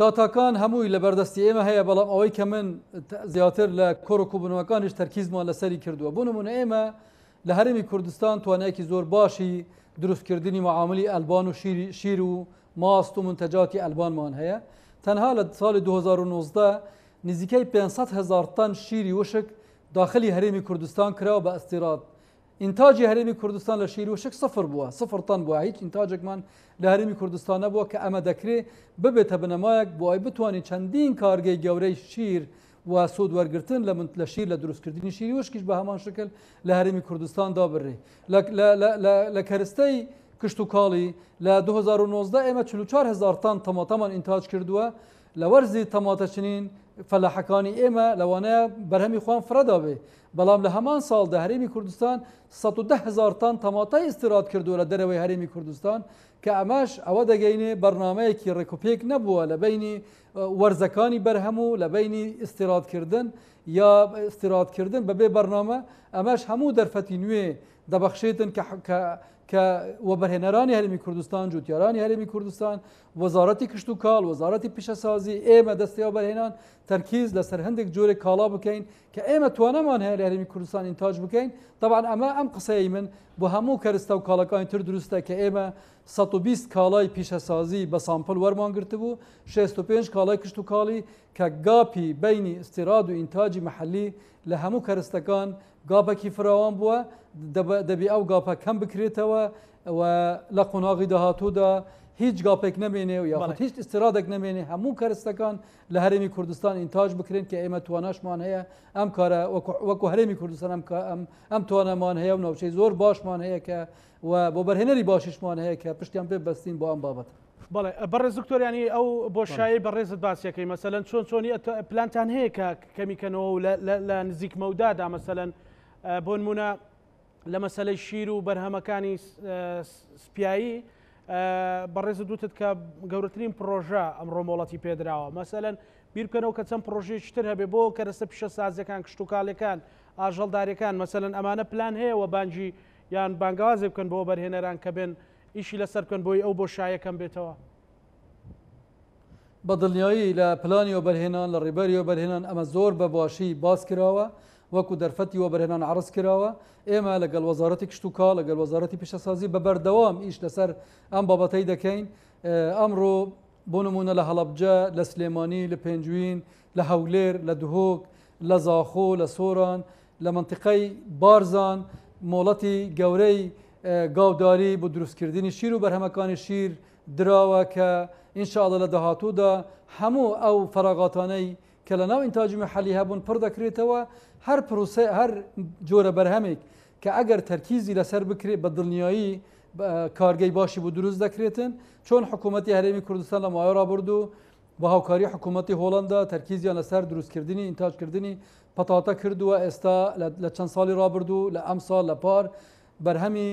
داتاکان هەمووی لە بەردەستی ئێمە هەیە بەڵام ئەوەی کە من زیاتر لە کۆڕ و کۆبوونەوەکانیش تەرکیزمان لەسەری کردووە بۆ نمونە ئێمە لە هەرێمی کوردستان توانایەکی زۆر باشی دروستکردنی معاملی ئەلبان و شیری شیر و ماست و منتەجاتی ئەلبانمان هەیە تەنها لە ساڵی 2019 نزیکەی 500 هەزار تەن شیری وشک داخلی هەرێمی کوردستان کراوە بە ئەستیراد. ئینتاجی هەرێمی کوردستان لە شیر وشک سفر بووە، سفر تەن بووە، هیچ ئینتاجێکمان لە هەرێمی کوردستان نەبووە کە ئەمە دەکرێ ببێتە بنەمایەک بۆ ئەوەی بتوانین چەندین کارگەی گەورەی شیر و سوود وەرگرتن لە لە شیر لە دروستکردنی شیری وشکیش بە هەمان شکل لە هەرێمی کوردستان دابنرێ. لە کەرستەی کشتوکاڵی لە 2019 ئێمە 44 هەزار تەن تەماتەمان ئینتاج کردووە. لە وەرزی تەماتە چنین فەلاحەکانی ئێمە لەوانەیە بەرهەمی خۆیان فرەدابێ، بەڵام لە هەمان ساڵدا هەرێمی کوردستان 110 هەزار تەن تەماتەی ئیستیراد کردووە لە دەرەوەی هەرێمی کوردستان، کە ئەمەش ئەوە دەگەینێ بەرنامەیەکی ڕێکوپێک نەبووە لە بەینی وەرزەکانی بەرهەم و لە بەینی ئیستیرادکردن یا ئیستیرادکردن بەبێ بەرنامە، ئەمەش هەموو دەرفەتی نوێ دەبەخشێتن کە کە وەبەرهێنەرانی هەرێمی کوردستان، جوتیارانی هەرێمی کوردستان، وەزارەتی کشتوکاڵ، وەزارەتی پیشەسازی، ئێمە دەستی وەبەرهێنان تەرکیز لەسەر هەندێک جۆرێک کاڵا بکەین کە ئێمە توانامان هەیە لە هەرێمی کوردستان ئینتاج بکەین. طبعا ئەمە ئەم قسەی من بۆ هەموو کەرستە و کاڵەکانی تر دروستە کە ئێمە 120 کاڵای پیشەسازی بە sample وەرمان گرتبوو، 65 کاڵای کشتوکاڵی کە gap ی بەینی ئیستیراد و ئینتاجی محەلی لە هەموو کەرستەکان gap ەکی فراوان بووە، دەبی ئەو gap ە کەم بکرێتەوە و لە قۆناغی داهاتوودا هیچ gap ێک نەمێنێ و یاخود هیچ ئیستیرادێک نەمێنێ، هەموو کەرستەکان لە هەرێمی کوردستان ئینتاج بکرێن کە ئێمە تواناشمان هەیە ئەم کارە وەکو هەرێمی کوردستان ئەم توانامان هەیە و ناوچەی زۆر باشمان هەیە کە و بۆ بەرهێنەری باشیشمان هەیە کە پشتیان پێ بەستین بۆ ئەم بابەتە. بەڵێ بەڕێز دکتۆر، ینی ئەو بۆشایی بەڕێزت باسیەکەی مەسەلەن چۆن چۆنی پلانتان هەیە کە کەمیکەنەوە و لە نزیک مەودادا مەسەلەن بۆ نمونە لە مەسەلەی شیر و بەرهەمەکانی سپیایی بەڕێزت وتت کە گەورەترین پرۆژە ئەمڕۆ مۆڵەتی پێدراوە، مەسەلەن بیر بکەنەوە کە چەند پرۆژەیەکی تر هەبێ بۆ کەرەستە پیشەسازیەکان، کشتوکاڵیەکان، ئاژەڵداریەکان، مەسەلەن ئەمانە پلان هەیە وە بانگی یان بانگەوازێ بکەن بۆ وەبەرهێنەران کە بێن ئیشی لەسەر بکەن بۆی ئەو بۆشایە کەم بێتەوە؟ بە دڵنیایی لە پلانی وەبەرهێنان، لە ڕێبەری وەبەرهێنان ئەمە زۆر بە باشی باس کراوە، وەکو دەرفەتی وەبەرهێنان عەرز کراوە. ئێمە لەگەڵ وەزارەتی کشتوکاڵ، لەگەڵ وەزارەتی پیشەسازی بە بەردەوام ئیش لەسەر ئەم بابەتەی دەکەین. ئەمڕۆ بۆ نمونە لە هەڵەبجە، لە سلێمانی، لە پێنجوین، لە هەولێر، لە دهۆک، لە زاخۆ، لە سۆران، لە مەنتیقەی بارزان مۆڵەتی گەورەی گاوداری بۆ دروستکردنی شیر و بەرهەمەکانی شیر دراوە کە ان شاء اللە لە داهاتوودا هەموو ئەو فەراغاتانەی کە لە ناو ئینتاجی محەلی هەبوون پڕ دەکرێتەوە. هەر پرۆسە هەر جۆرە بەرهەمێک کە ئەگەر تەرکیزی لەسەر بکرێت بە دڵنیایی کارگەی باشی بۆ دروست دەکرێتن. چۆن حکوومەتی هەرێمی کوردستان لە ماوەی ڕابردوو بە هاوکاری حکوومەتی هۆڵندا تەرکیزیان لەسەر دروستکردنی ئینتاجکردنی پەتاتە کردووە، ئێستا لە چەند ساڵی ڕابردوو لە ئەمساڵ لە پار بەرهەمی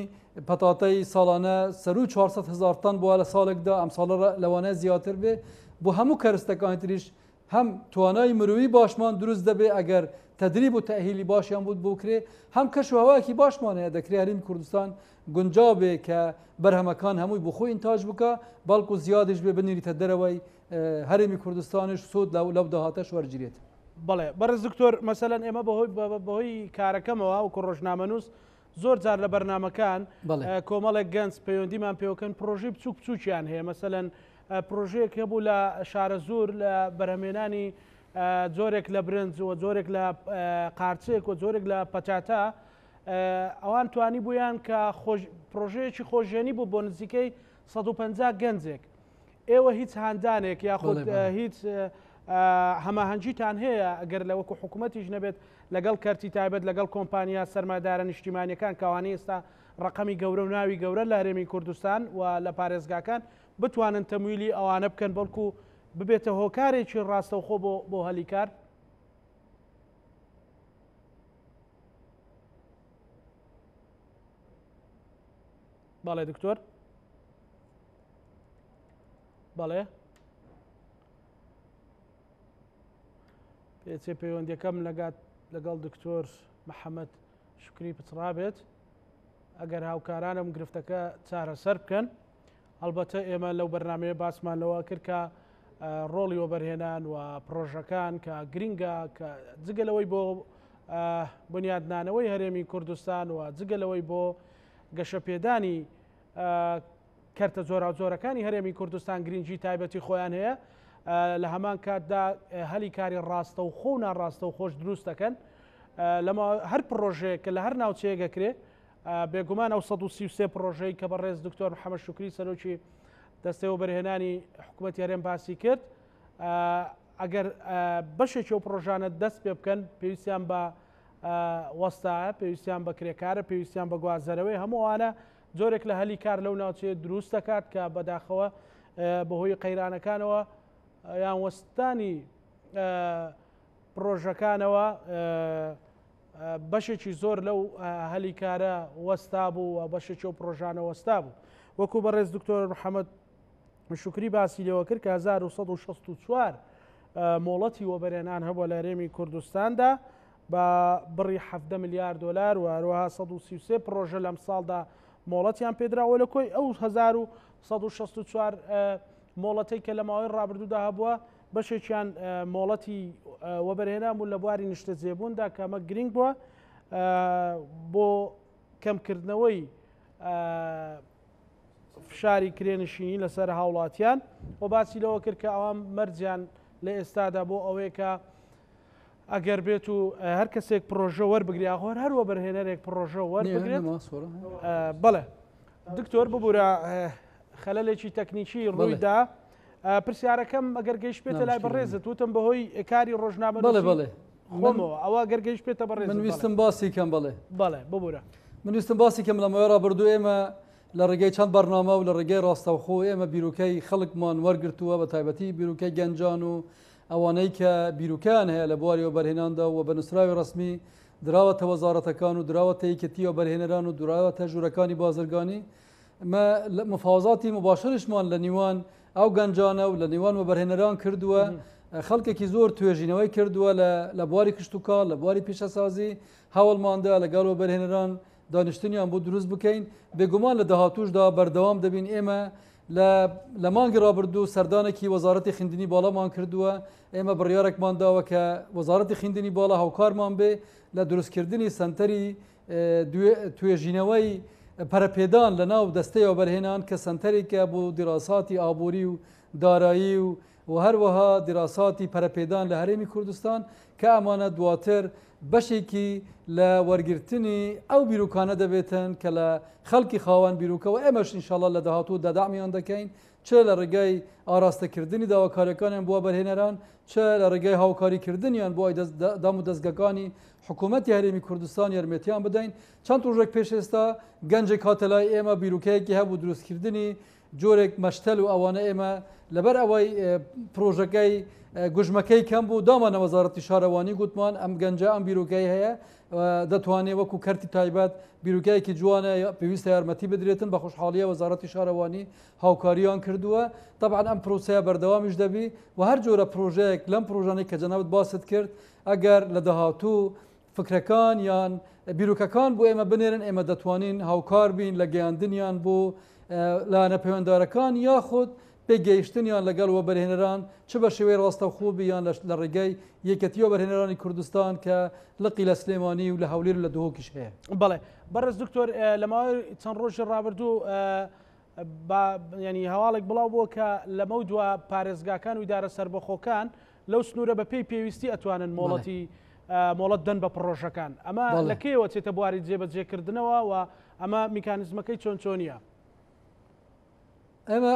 پەتاتەی ساڵانە سەروو 400 هەزار تەن بووە لە ساڵێکدا، ئەمساڵە لەوانەیە زیاتر بێ. بۆ هەموو کەرستەکانی تریش هەم توانای مرۆیی باشمان دروست دەبێ ئەگەر تەدریب و تەئهیلی باشیان بوو بکرێ، هەم کەش و هەوایەکی باشمان هەیە دەکرێ هەرێمی کوردستان گونجاو بێ کە بەرهەمەکان هەمووی بۆ خۆی ئینتاج بکا، بەڵکو زیادیش بێ بنیریتە دەرەوەی هەرێمی کوردستانیش سوود لەو داهاتەش وەرگیرێت. بەڵێ بەڕێز دکتۆر، مەسەلەن ئێمە بەهۆی کارەکەمەوە وەکو ڕۆژنامەنووس زۆر جار لە بەرنامەکان کۆمەڵێک گەنج پەیوەندیمان پێوەکەن پرۆژەی بچووک بچووکیان هەیە، مەسەلەن پرۆژەیەک هەبوو لە شارەزوور لە بەرهەمێنانی جۆرێک لە برنج و جۆرێک لە قارچک و جۆرێک لە پەتاتە، ئەوان توانی بوویان کە پرۆژەیەکی خۆژێنی بوو بۆ نزیکەی 150 گەنجێک. ئێوە هیچ هاندانێک یاخود هیچ هەماهەنگیتان هەیە ئەگەر لە وەکو حکوومەتیش نەبێت لەگەڵ کەرتی تایبەت، لەگەڵ کۆمپانیا سەرمایەدارە نیشتیمانیەکان کەوانەی ئێستا ڕقەمی گەورە و ناوی گەورە لە هەرێمی کوردستان و لە پارێزگاکان بتوانن تەمویلی ئەوانە بکەن بەڵکو ببێتە هۆکارێکی ڕاستەوخۆ بۆ هەلی کار؟ بەڵێ دکتۆر. بەڵێ پێچێ پەیوەندیەکەم لەگات لەگەڵ دکتۆر محەممەد شکری پچڕابێت ئەگەر هاوکارانم گرفتەکە چارەسەر بکەن. هەڵبەتە ئێمە لەو بەرنمەیە باسمان لەوە کرد کە ڕۆڵی وەبەرهێنان و پرۆژەکان کە گرنگە کە جگە لەوەی بۆ بنیادنانەوەی هەرێمی کوردستان و جگە لەوەی بۆ گەشەپێدانی کەرتە جۆراوجۆرەکانی هەرێمی کوردستان گرنگی تایبەتی خۆیان هەیە. لە هەمان کاتدا هەلی کاری ڕاستەوخۆ و ناڕاستەوخۆش دروست دەکەن. لەمە هەر پڕۆژەیەک کە لە هەر ناوچەیەک ئەکرێ بێگومان ئەو 133 پڕۆژەی کە بەڕێز دکتۆر محەممەد شوکری سەرۆکی دەستەی وەبەرهێنانی حکوومەتی هەرێم باسی کرد ئەگەر بەشێکی ئەو پڕۆژانە دەست پێ بکەن پێویستیان بە وەستایە پێویستیان بە کرێکارە پێویستیان بە گوازەرەوەی هەمووانە جۆرێک لە هەلی کار لەو ناوچەیە دروست دەکات کە بەداخەوە بەهۆی قەیرانەکانەوە یان وەستانی پڕۆژەکانەوە بەشێکی زۆر لەو هەلی کارە وەستا بوو و بەشێکی ئەو پڕۆژانە وەستا بوو. وەکو بەڕێز دکتۆر محەممەد شوکری باسی لێوە کرد کە 1164 مۆڵەتی وەبەرهێنان هەبووە لە هەرێمی کوردستاندا بە بڕی 17 ملیار دۆلار و هەروەها 133 پڕۆژە لەم ساڵدا مۆڵەتیان پێدراوە لە کۆی ئەو 1164 مۆڵەتەی کە لە ماوەی ڕابردوودا هەبووە بەشێکیان مۆڵەتی وەبەرهێنان بوون لە بواری نیشتەجێبووندا کە ئەمە گرنگ بووە بۆ کەمکردنەوەی فشاری کرێنشینی لەسەر هاوڵاتیان و باسی لەوە کرد کە ئەوان مەرجیان لە ئێستادا بۆ ئەوەیە کە ئەگەر بێت و هەر کەسێک پرۆژە وەربگری ئاخۆر هەر وەبەرهێنەرێک پرۆژە وەربگرێت بەڵێ دکتۆر ببوورە خەلەلێکی تەکنیکی ڕوویدا پرسیارەکەم ئەگەر گەیشت پێتە لای بەڕێزت وتم بەهۆی کاری ڕۆژنامە بەڵێ بەڵێ خۆمەوە ئەوە گەر گەیشت پێتە بەڕێز من ویستم باسی کەم بەڵێ بەڵێ ببوورە من ویستم باسی کەم لە ماوەی ڕابردوو ئێمە لە ڕێگەی چەند بەرنامە و لە ڕێگەی ڕاستەوخۆ ئێمە بیرۆکەی خەڵکمان وەرگرتووە بە تایبەتی بیرۆکەی گەنجان و ئەوانەی کە بیرۆکەیان هەیە لە بواری وەبەرهێناندا و بە نووسراوی ڕەسمی دراوەتە وەزارەتەکان و دراوەتە یەکێتی وەبەرهێنەران و دراوەتە ژوورەکانی بازرگانی مە مفاوەزاتی مباشرشمان لە نیوان ئەو گەنجانە و لە نێوان وەبەرهێنەران کردووە خەڵکێکی زۆر توێژینەوەی کردووە لە بواری کشتتوکاڵ لە بواری پیشەسازی هەوڵماندا لەگەڵ وەبەرهێنەران دانیشتنیان بۆ دروست بکەین بێگومان لە داهاتوشدا بەردەوام دەبین ئێمە لە مانگی ڕابردوو سەردانێکی وەزارەتی خوێندنی باڵامان کردووە ئێمە بڕیارێکمان داوە کە وەزارەتی خوێندنی باڵا هاوکارمان بێ لە دروستکردنی سەنتەری توێژینەوەی پەرەپێدان لە ناو دەستەی وەبەرهێنان کە سەنتەرێکە بۆ دیراساتی ئابووری و دارایی و و هەروەها دیراساتی پەرەپێدان لە هەرێمی کوردستان کە ئەمانە دواتر بەشێکی لە وەرگرتنی ئەو بیرۆکانە دەبێتن کە لە خەڵکی خاوەن بیرۆکەوە ئێمەش ئینشاڵڵا لە داهاتوودا دەعمیان دەکەین چ لە ڕێگای ئاراستەکردنی داواکاریەکانیان بۆ وەبەرهێنەران، چ لە ڕێگای هاوکاریکردنیان بۆ ئەوەی دام و دەزگەکانی حکوومەتی هەرێمی کوردستان یارمەتیان بدەین. چەند ڕۆژێک پێش ئێستا گەنجێک هاتە لای ئێمە بیرۆکەیەکی هەبوو دروستکردنی جۆرێک مەشتەل و ئەوانە ئێمە لەبەر ئەوەی پرۆژەکەی گوژمەکەی کەم بوو دامانە وەزارەتی شارەوانی گوتمان ئەم گەنجە ئەم بیرۆکەی هەیە دەتوانێت وەکو کەرتی تایبەت بیرۆکەیەکی جوانە پێویستە یارمەتی بدرێتن بە خۆشحاڵیە وەزارەتی شارەوانی هاوکاریان کردووە تەبعەن ئەم پرۆسەیە بەردەوامیش دەبی و هەر جۆرە پرۆژەیەک لەم پرۆژانەی کە جەنابت باست کرد ئەگەر لە داهاتوو فکرەکان یان بیرۆکەکان بۆ ئێمە بنێرن ئێمە دەتوانین هاوکار بین لە گەیاندنیان بۆ لایەنە پەیوەنددارەکان یاخود پێگەیشتنیان لەگەڵ وەبەرهێنەران چ بە شێوەی ڕاستەوخۆ بی یان لە ڕێگەی یەکێتی وەبەرهێنەرانی کوردستان کە لقی لە سلێمانی و لە هەولێر و لە دهۆکیش هەیە. بەڵێ بەڕێز دکتۆر لە ماوەی چەند ڕۆژی ڕابردوو با ینی هەواڵێک بڵاو بووە کە لەمەو دوا پارێزگاکان و ئیدارە سەربەخۆکان لەو سنوورە بە پێی پێویستی ئەتوانن مۆڵەتی مۆڵەت دەن بە پڕۆژەکان ئەمە لە کەیەوە چێتە بواری جێبەجێکردنەوە و ئەمە میکانیزمەکەی چۆن چۆنیە؟ ئێمە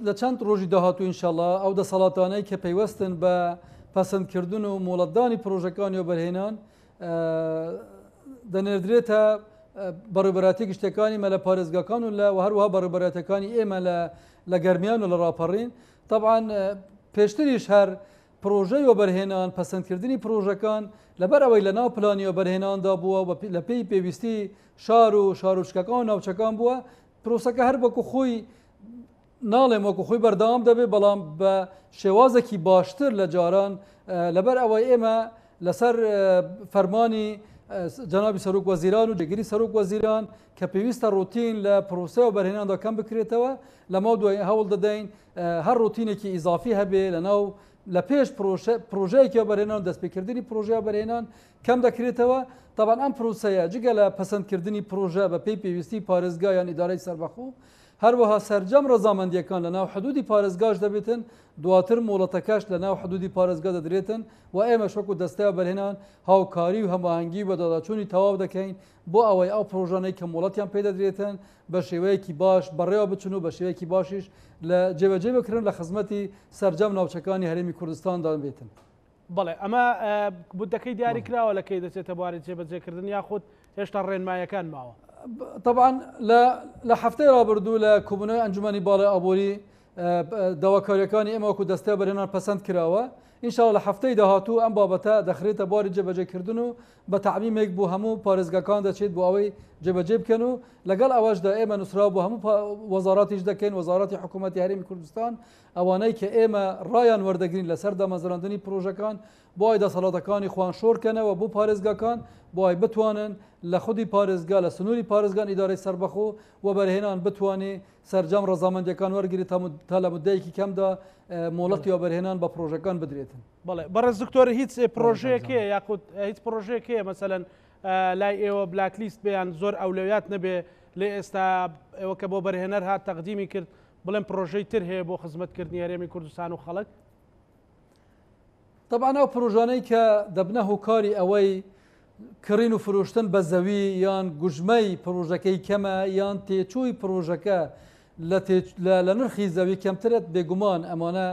لە چەند ڕۆژی داهاتوو ئینشەڵا ئەو دەسەڵاتانەی کە پەیوەستن بە پەسەندکردن و مۆڵەتدانی پرۆژەکانی وەبەرهێنان دەنێردرێتە بەڕێوەبەرایەتی گشتەکانی مە لە پارێزگاکان و لە هەروەها بەڕێوەبەرایەتەکانی ئێمە لە لە گەرمیان و لە ڕاپەڕین طبعا پێشتریش هەر پرۆژەی وەبەرهێنان پەسەندکردنی پرۆژەکان لەبەر ئەوەی لە ناو پلانی وەبەرهێناندا بووە و لە پێی پێویستی شار و شارۆچکەکان و ناوچەکان بووە پرۆسەکە هەر وەکو خۆی ناڵێم وەکو خۆی بەردەوام دەبێت بەڵام بە شێوازێکی باشتر لە جاران لەبەر ئەوەی ئێمە لەسەر فەرمانی جەنابی سەرۆک وەزیران و جێگری سەرۆک وەزیران کە پێویستە ڕوتین لە پرۆسەی وەبەرهێناندا کەم بکرێتەوە لەمەو دوای هەوڵ دەدەین هەر ڕوتینێکی ئیزافی هەبێ لە ناو لە پێش پرۆژەیەکی وەبەرهێنان دەستپێکردنی پرۆژەی وەبەرهێنان کەم دەکرێتەوە، تەبعەن ئەم پرۆسەیە جگە لە پەسەندکردنی پرۆژە بە پێی پێویستی پارێزگا یان ئیدارەی سەربەخۆ، هەروەها سەرجەم ڕەزامەندیەکان لە ناو حدودی پارێزگاش دەبێتن، دواتر مۆڵەتەکەش لە ناو حدودی پارێزگا دەدرێتن و ئێمەش وەکو دەستەی وەبەرهێنان هاوکاری و هەماهەنگی و بەدواداچوونی تەواو دەکەین بۆ ئەوەی ئەو پڕۆژانەی کە مۆڵەتیان پێدەدرێتن بە شێوەیەکی باش بەڕێوە بچن و بە شێوەیەکی باشیش لە جێبەجێ بکرن لە خزمەتی سەرجەم ناوچەکانی هەرێمی کوردستاندا بێتن. بەڵێ ئەمە بودەکەی دیاری کراوە لە کەی دەچێتە بواری جێبەجێکردن یاخود هێشتا ڕێنمایەکان ماوە؟ طبعا لە هەفتەی ڕابردوو لە کۆبوونەوەی ئەنجومەنی باڵای ئابووری داواکاریەکانی ئێمە وەکو دەستەی وەبەرهێنان پەسەند کراوە ئینشاءاللە لە هەفتەی داهاتوو ئەم بابەتە دەخرێتە بواری جێبەجێکردن و بە تەعمیمێک بۆ هەموو پارێزگاکان دەچێت بۆ ئەوەی جێبەجێ بکەن و لەگەڵ ئەوەشدا ئێمە نووسراو بۆ هەموو وەزاراتیش دەکەین وەزارەتی حکوومەتی هەرێمی کوردستان ئەوانەی کە ئێمە ڕایان وەردەگرین لەسەر دامەزراندنی پرۆژەکان بۆ ئەوەی دەسەڵاتەکانی خۆیان شۆڕکەنەوە بۆ پارێزگاکان بۆ ئەوەی بتوانن لە خودی پارێزگا لە سنووری پارێزگان ئیدارەی سەربەخۆ وەبەرهێنان بتوانێ سەرجەم ڕەزامەندیەکان وەرگری تا لە مدەیەکی کەمدا مۆڵەتی وەبەرهێنان بە پرۆژەکان بدرێتن. بەڵێ بەڕێز دکتۆر هیچ پرۆژەیەک هەیە یاخود هیچ پرۆژەیەک هەیە مەسەلەن لای ئێوە black list بێ یان زۆر ئەولەویات نەبێ لێ ئێستا ئێوە کە بۆ بەرهێنەر هات تەقدیمی کرد بڵێن پرۆژەی تر هەیە بۆ خزمەتکردنی هەرێمی کوردستان و خەڵک؟ تەبعەن ئەو پرۆژانەی کە دەبنە هۆکاری ئەوەی کڕین و فرۆشتن بە زەوی یان گوژمەی پرۆژەکەی کەمە یان تێچووی پرۆژەکە لە نرخی زەوی کەمترە بێگومان ئەمانە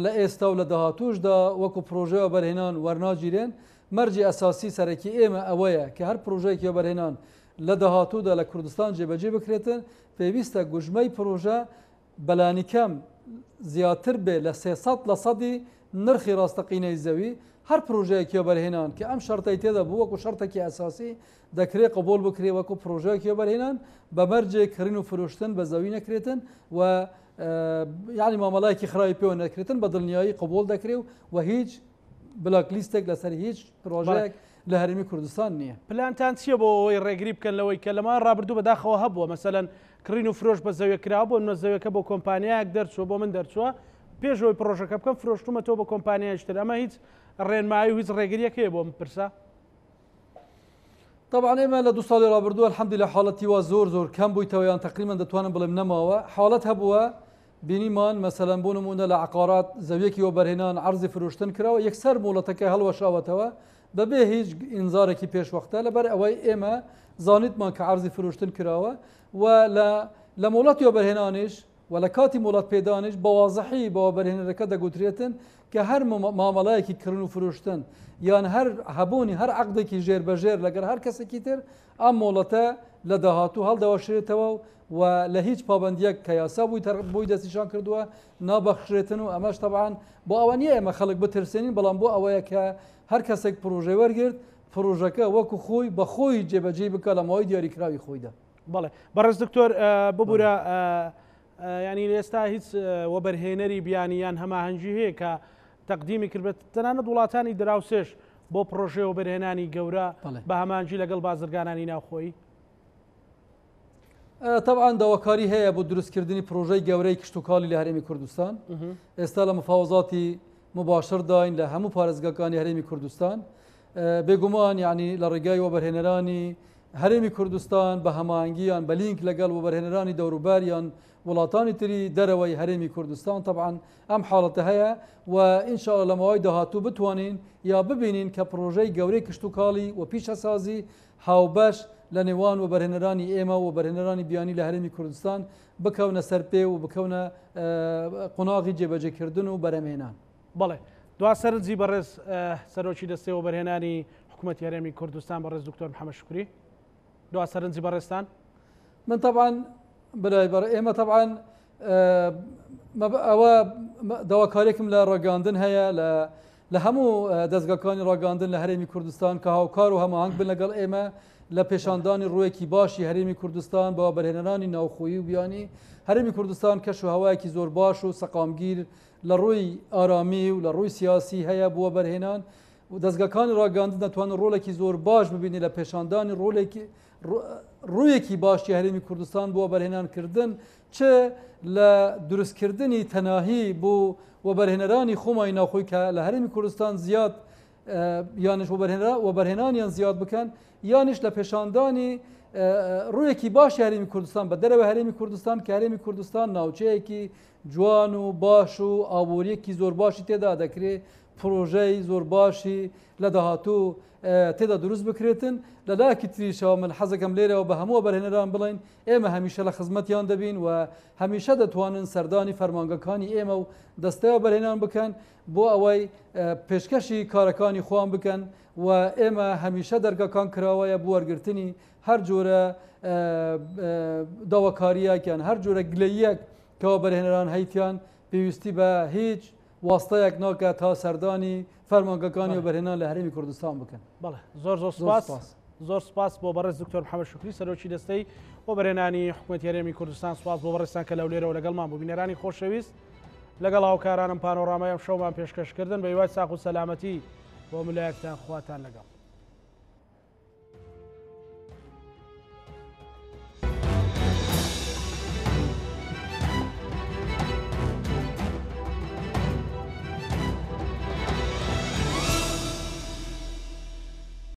لە ئێستا و لە داهاتووشدا وەکو پرۆژەی وەبەرهێنان وەرناگیرێن مەرجی ئەساسی سەرەکی ئێمە ئەوەیە کە هەر پرۆژەیەکی وەبەرهێنان لە داهاتوودا لە کوردستان جێبەجێ بکرێتن پێویستە گوژمەی پرۆژە بەلانیکەم زیاتر بێ لە 300 لە سەدی نرخی ڕاستەقینەی زەوی، هەر پرۆژەیەکی وەبەرهێنان کە ئەم شەرتەی تێدا بوو وەکو شەرتێکی ئەساسی دەکرێ قبوڵ بکرێ وەکو پرۆژەیەکی وەبەرهێنان بە مەرجێک کڕین و فرۆشتن بە زەوی نەکرێتن و یعنی مامەڵایەکی خراوی پێوە نەکرێتن بە دڵنیایی قبوڵ دەکرێ و هیچ black list ێک لەسەر هیچ پرۆژەیەک لە هەرێمی کوردستان نییە. پلانتان چییە بۆ ئەوەی ڕێگری بکەن لەوەی کە لە ماوەی ڕابردوو بەداخەوە هەبووە مەسەلەن کڕین و فرۆش بە زەویە کراوە بۆ نمونە زەویەکە بۆ کۆمپانیایەک دەرچووە بۆ من دەرچووە پێش ئەوەی پڕۆژەکە بکەم فرۆشتومەتەوە بە کۆمپانیایەکی تر ئەمە هیچ ڕێنمایی و هیچ ڕێگریەک هەیە بۆ ئەم پرسە؟ طبعا ئێمە لە دوو ساڵی ڕابردوو الحمدلله حاڵەتی وا زۆر زۆر کەم بوویتەوە یان تقریبا دەتوانم بڵێم نەماوە حاڵەت هەبووە بینیمان مەسەلەن بۆ نموونە لە عەقارات زەویەکی وەبەرهێنان عەرزی فرۆشتن کراوە یەکسەر مۆڵەتەکەی هەڵوەشاوەتەوە بەبێ هیچ ئینزارێکی پێشوەختە لەبەر ئەوەی ئێمە زانیتمان کە عەرزی فرۆشتن کراوە و لە لە مۆڵەتی وەبەرهێنانیش و لە کاتی مۆڵەت پێدانیش بە وازحی بە وەبەرهێنەرەکە دەگوترێتن کە هەر مامەڵەیەکی کڕین و فرۆشتن یان هەر هەبوونی هەر عەقدێکی ژێر بە ژێر لەگەڵ هەر کەسێکی تر ئەم مۆڵەتە لە داهاتوو هەڵدەوەشرێتەوە و لە هیچ پابەندیەک کە یاسا بووی بۆی دەستنیشان کردووە نابەخشرێتن و ئەمەش تەبعەن بۆ ئەوە نییە ئێمە خەڵک بترسێنین بەڵام بۆ ئەوەیە کە هەر کەسێک پڕۆژەی وەرگرت پڕۆژەکە وەکو خۆی بە خۆی جێبەجێی بکا لە ماوەی دیاریکراوی خۆیدا. بەڵێ بەڕێز دکتۆر ببورە ینی ئێستا هیچ وەبەرهێنەری بیانی یان هەماهەنگی هەیە کە تەقدیمی کردبێت تەنانەت وڵاتانی دراوسێش بۆ پڕۆژەی وەبەرهێنانی گەورە بە هەمانگی لەگەڵ بازرگانانی ناوخۆیی؟ تەبعەن داواکاری هەیە بۆ دروستکردنی پرۆژەی گەورەی کشتتوکاڵی لە هەرێمی کوردستان ئێستا لە مفاوەزاتی مباشرداین لە هەموو پارێزگاکانی هەرێمی کوردستان بێگومان یعنی لە ڕێگای وەبەرهێنەرانی هەرێمی کوردستان بە هەماهەنگیان بە لینک لەگەڵ وەبەرهێنەرانی دەوروبەریان وڵاتانی تری دەرەوەی هەرێمی کوردستان تەبعەن ئەم حاڵەتە هەیە و ان شاء اللە لە ماوەی داهاتوو بتوانین یا ببینین کە پڕۆژەی گەورەی کشتوکاڵی و پیشەسازی هاوبەش لە نێوان وەبەرهێنەرانی ئێمە و وەبەرهێنەرانی بیانی لە هەرێمی کوردستان بکەونە سەر پێ و بکەونە قۆناغی جێبەجێکردن و بەرهەمهێنان. بەڵێ دوا سەرنجی بەڕێز سەرۆکی دەستەی وەبەرهێنانی حکوومەتی هەرێمی کوردستان بەڕێز دکتۆر محەممەد شوکری دوا سەرنجی بەڕێزتان؟ من تەبعەن برای بەڕ ئێمە تەبعەن ئەوە داواکارێکم لە ڕاگەاندن هەیە لە لە هەموو دەستگاکانی ڕاگەاندن لە هەرێمی کوردستان کە هاوکار و هەماهەنگ بن لەگەڵ ئێمە لە پێشاندانی ڕوویەکی باشی هەرێمی کوردستان بە وەبەرهێنەرانی ناوخۆیی و بیانی هەرێمی کوردستان کەش و هەوایەکی زۆر باش و سەقامگیر لە ڕووی ئارامی و لە ڕووی سیاسی هەیە بۆ وەبەرهێنان و دەستگاکانی ڕاگەاندن دەتوانن ڕۆڵێکی زۆر باش ببینی لە پێشاندانی ڕۆڵێکی ڕوویەکی باشی هەرێمی کوردستان بۆ وەبەرهێنان کردن چ لە دروستکردنی تەناهی بۆ وەبەرهێنەرانی خۆمانی ناوخۆی کە لە هەرێمی کوردستان زیاد یانش وەبەرهێنانیان زیاد بکەن یانیش لە پێشاندانی ڕوویەکی باشی هەرێمی کوردستان بە دەرەوە هەرێمی کوردستان کە هەرێمی کوردستان ناوچەیەکی جوان و باش و ئابووریەکی زۆر باشی تێدا دەکرێت پرۆژەی زۆر باشی لە داهاتوو تێدا دروست بکرێتن. لە لایەکی تریشەوە من حەزەکەم لێرەوە بە هەموو وەبەرهێنەران بڵێین ئێمە هەمیشە لە خزمەتیان دەبین و هەمیشە دەتوانن سەردانی فەرمانگەکانی ئێمە و دەستەی وەبەرهێنان بکەن بۆ ئەوەی پێشکەشی کارەکانی خۆیان بکەن و ئێمە هەمیشە دەرگاکان کراوەیە بۆ وەرگرتنی هەر جۆرە داواکارییەک یان هەر جۆرە گلەییەک کە وەبەرهێنەران هەیتیان پێویستی بە هیچ واستەیەک ناکات تا سەردانی فەرمانگەکانی وەبەرهێنان لە هەرێمی کوردستان بکەن. بەڵێ زۆر زۆر سپاس. زۆر سپاس بۆ بەڕێز دکتۆر محەممەد شوکری سەرۆکی دەستەی وەبەرهێنانی حکوومەتی هەرێمی کوردستان. سپاس بۆ بەڕێزتان کە لەولێرەوە لەگەڵمان بوو. بینەرانی خۆشەویست لەگەڵ هاوکارانم پانۆرامای ئەم شەومان پێشکەشکردن. بە هیوای ساغ و سەلامەتی بۆ ملایەکتان خواتان لەگەڵ.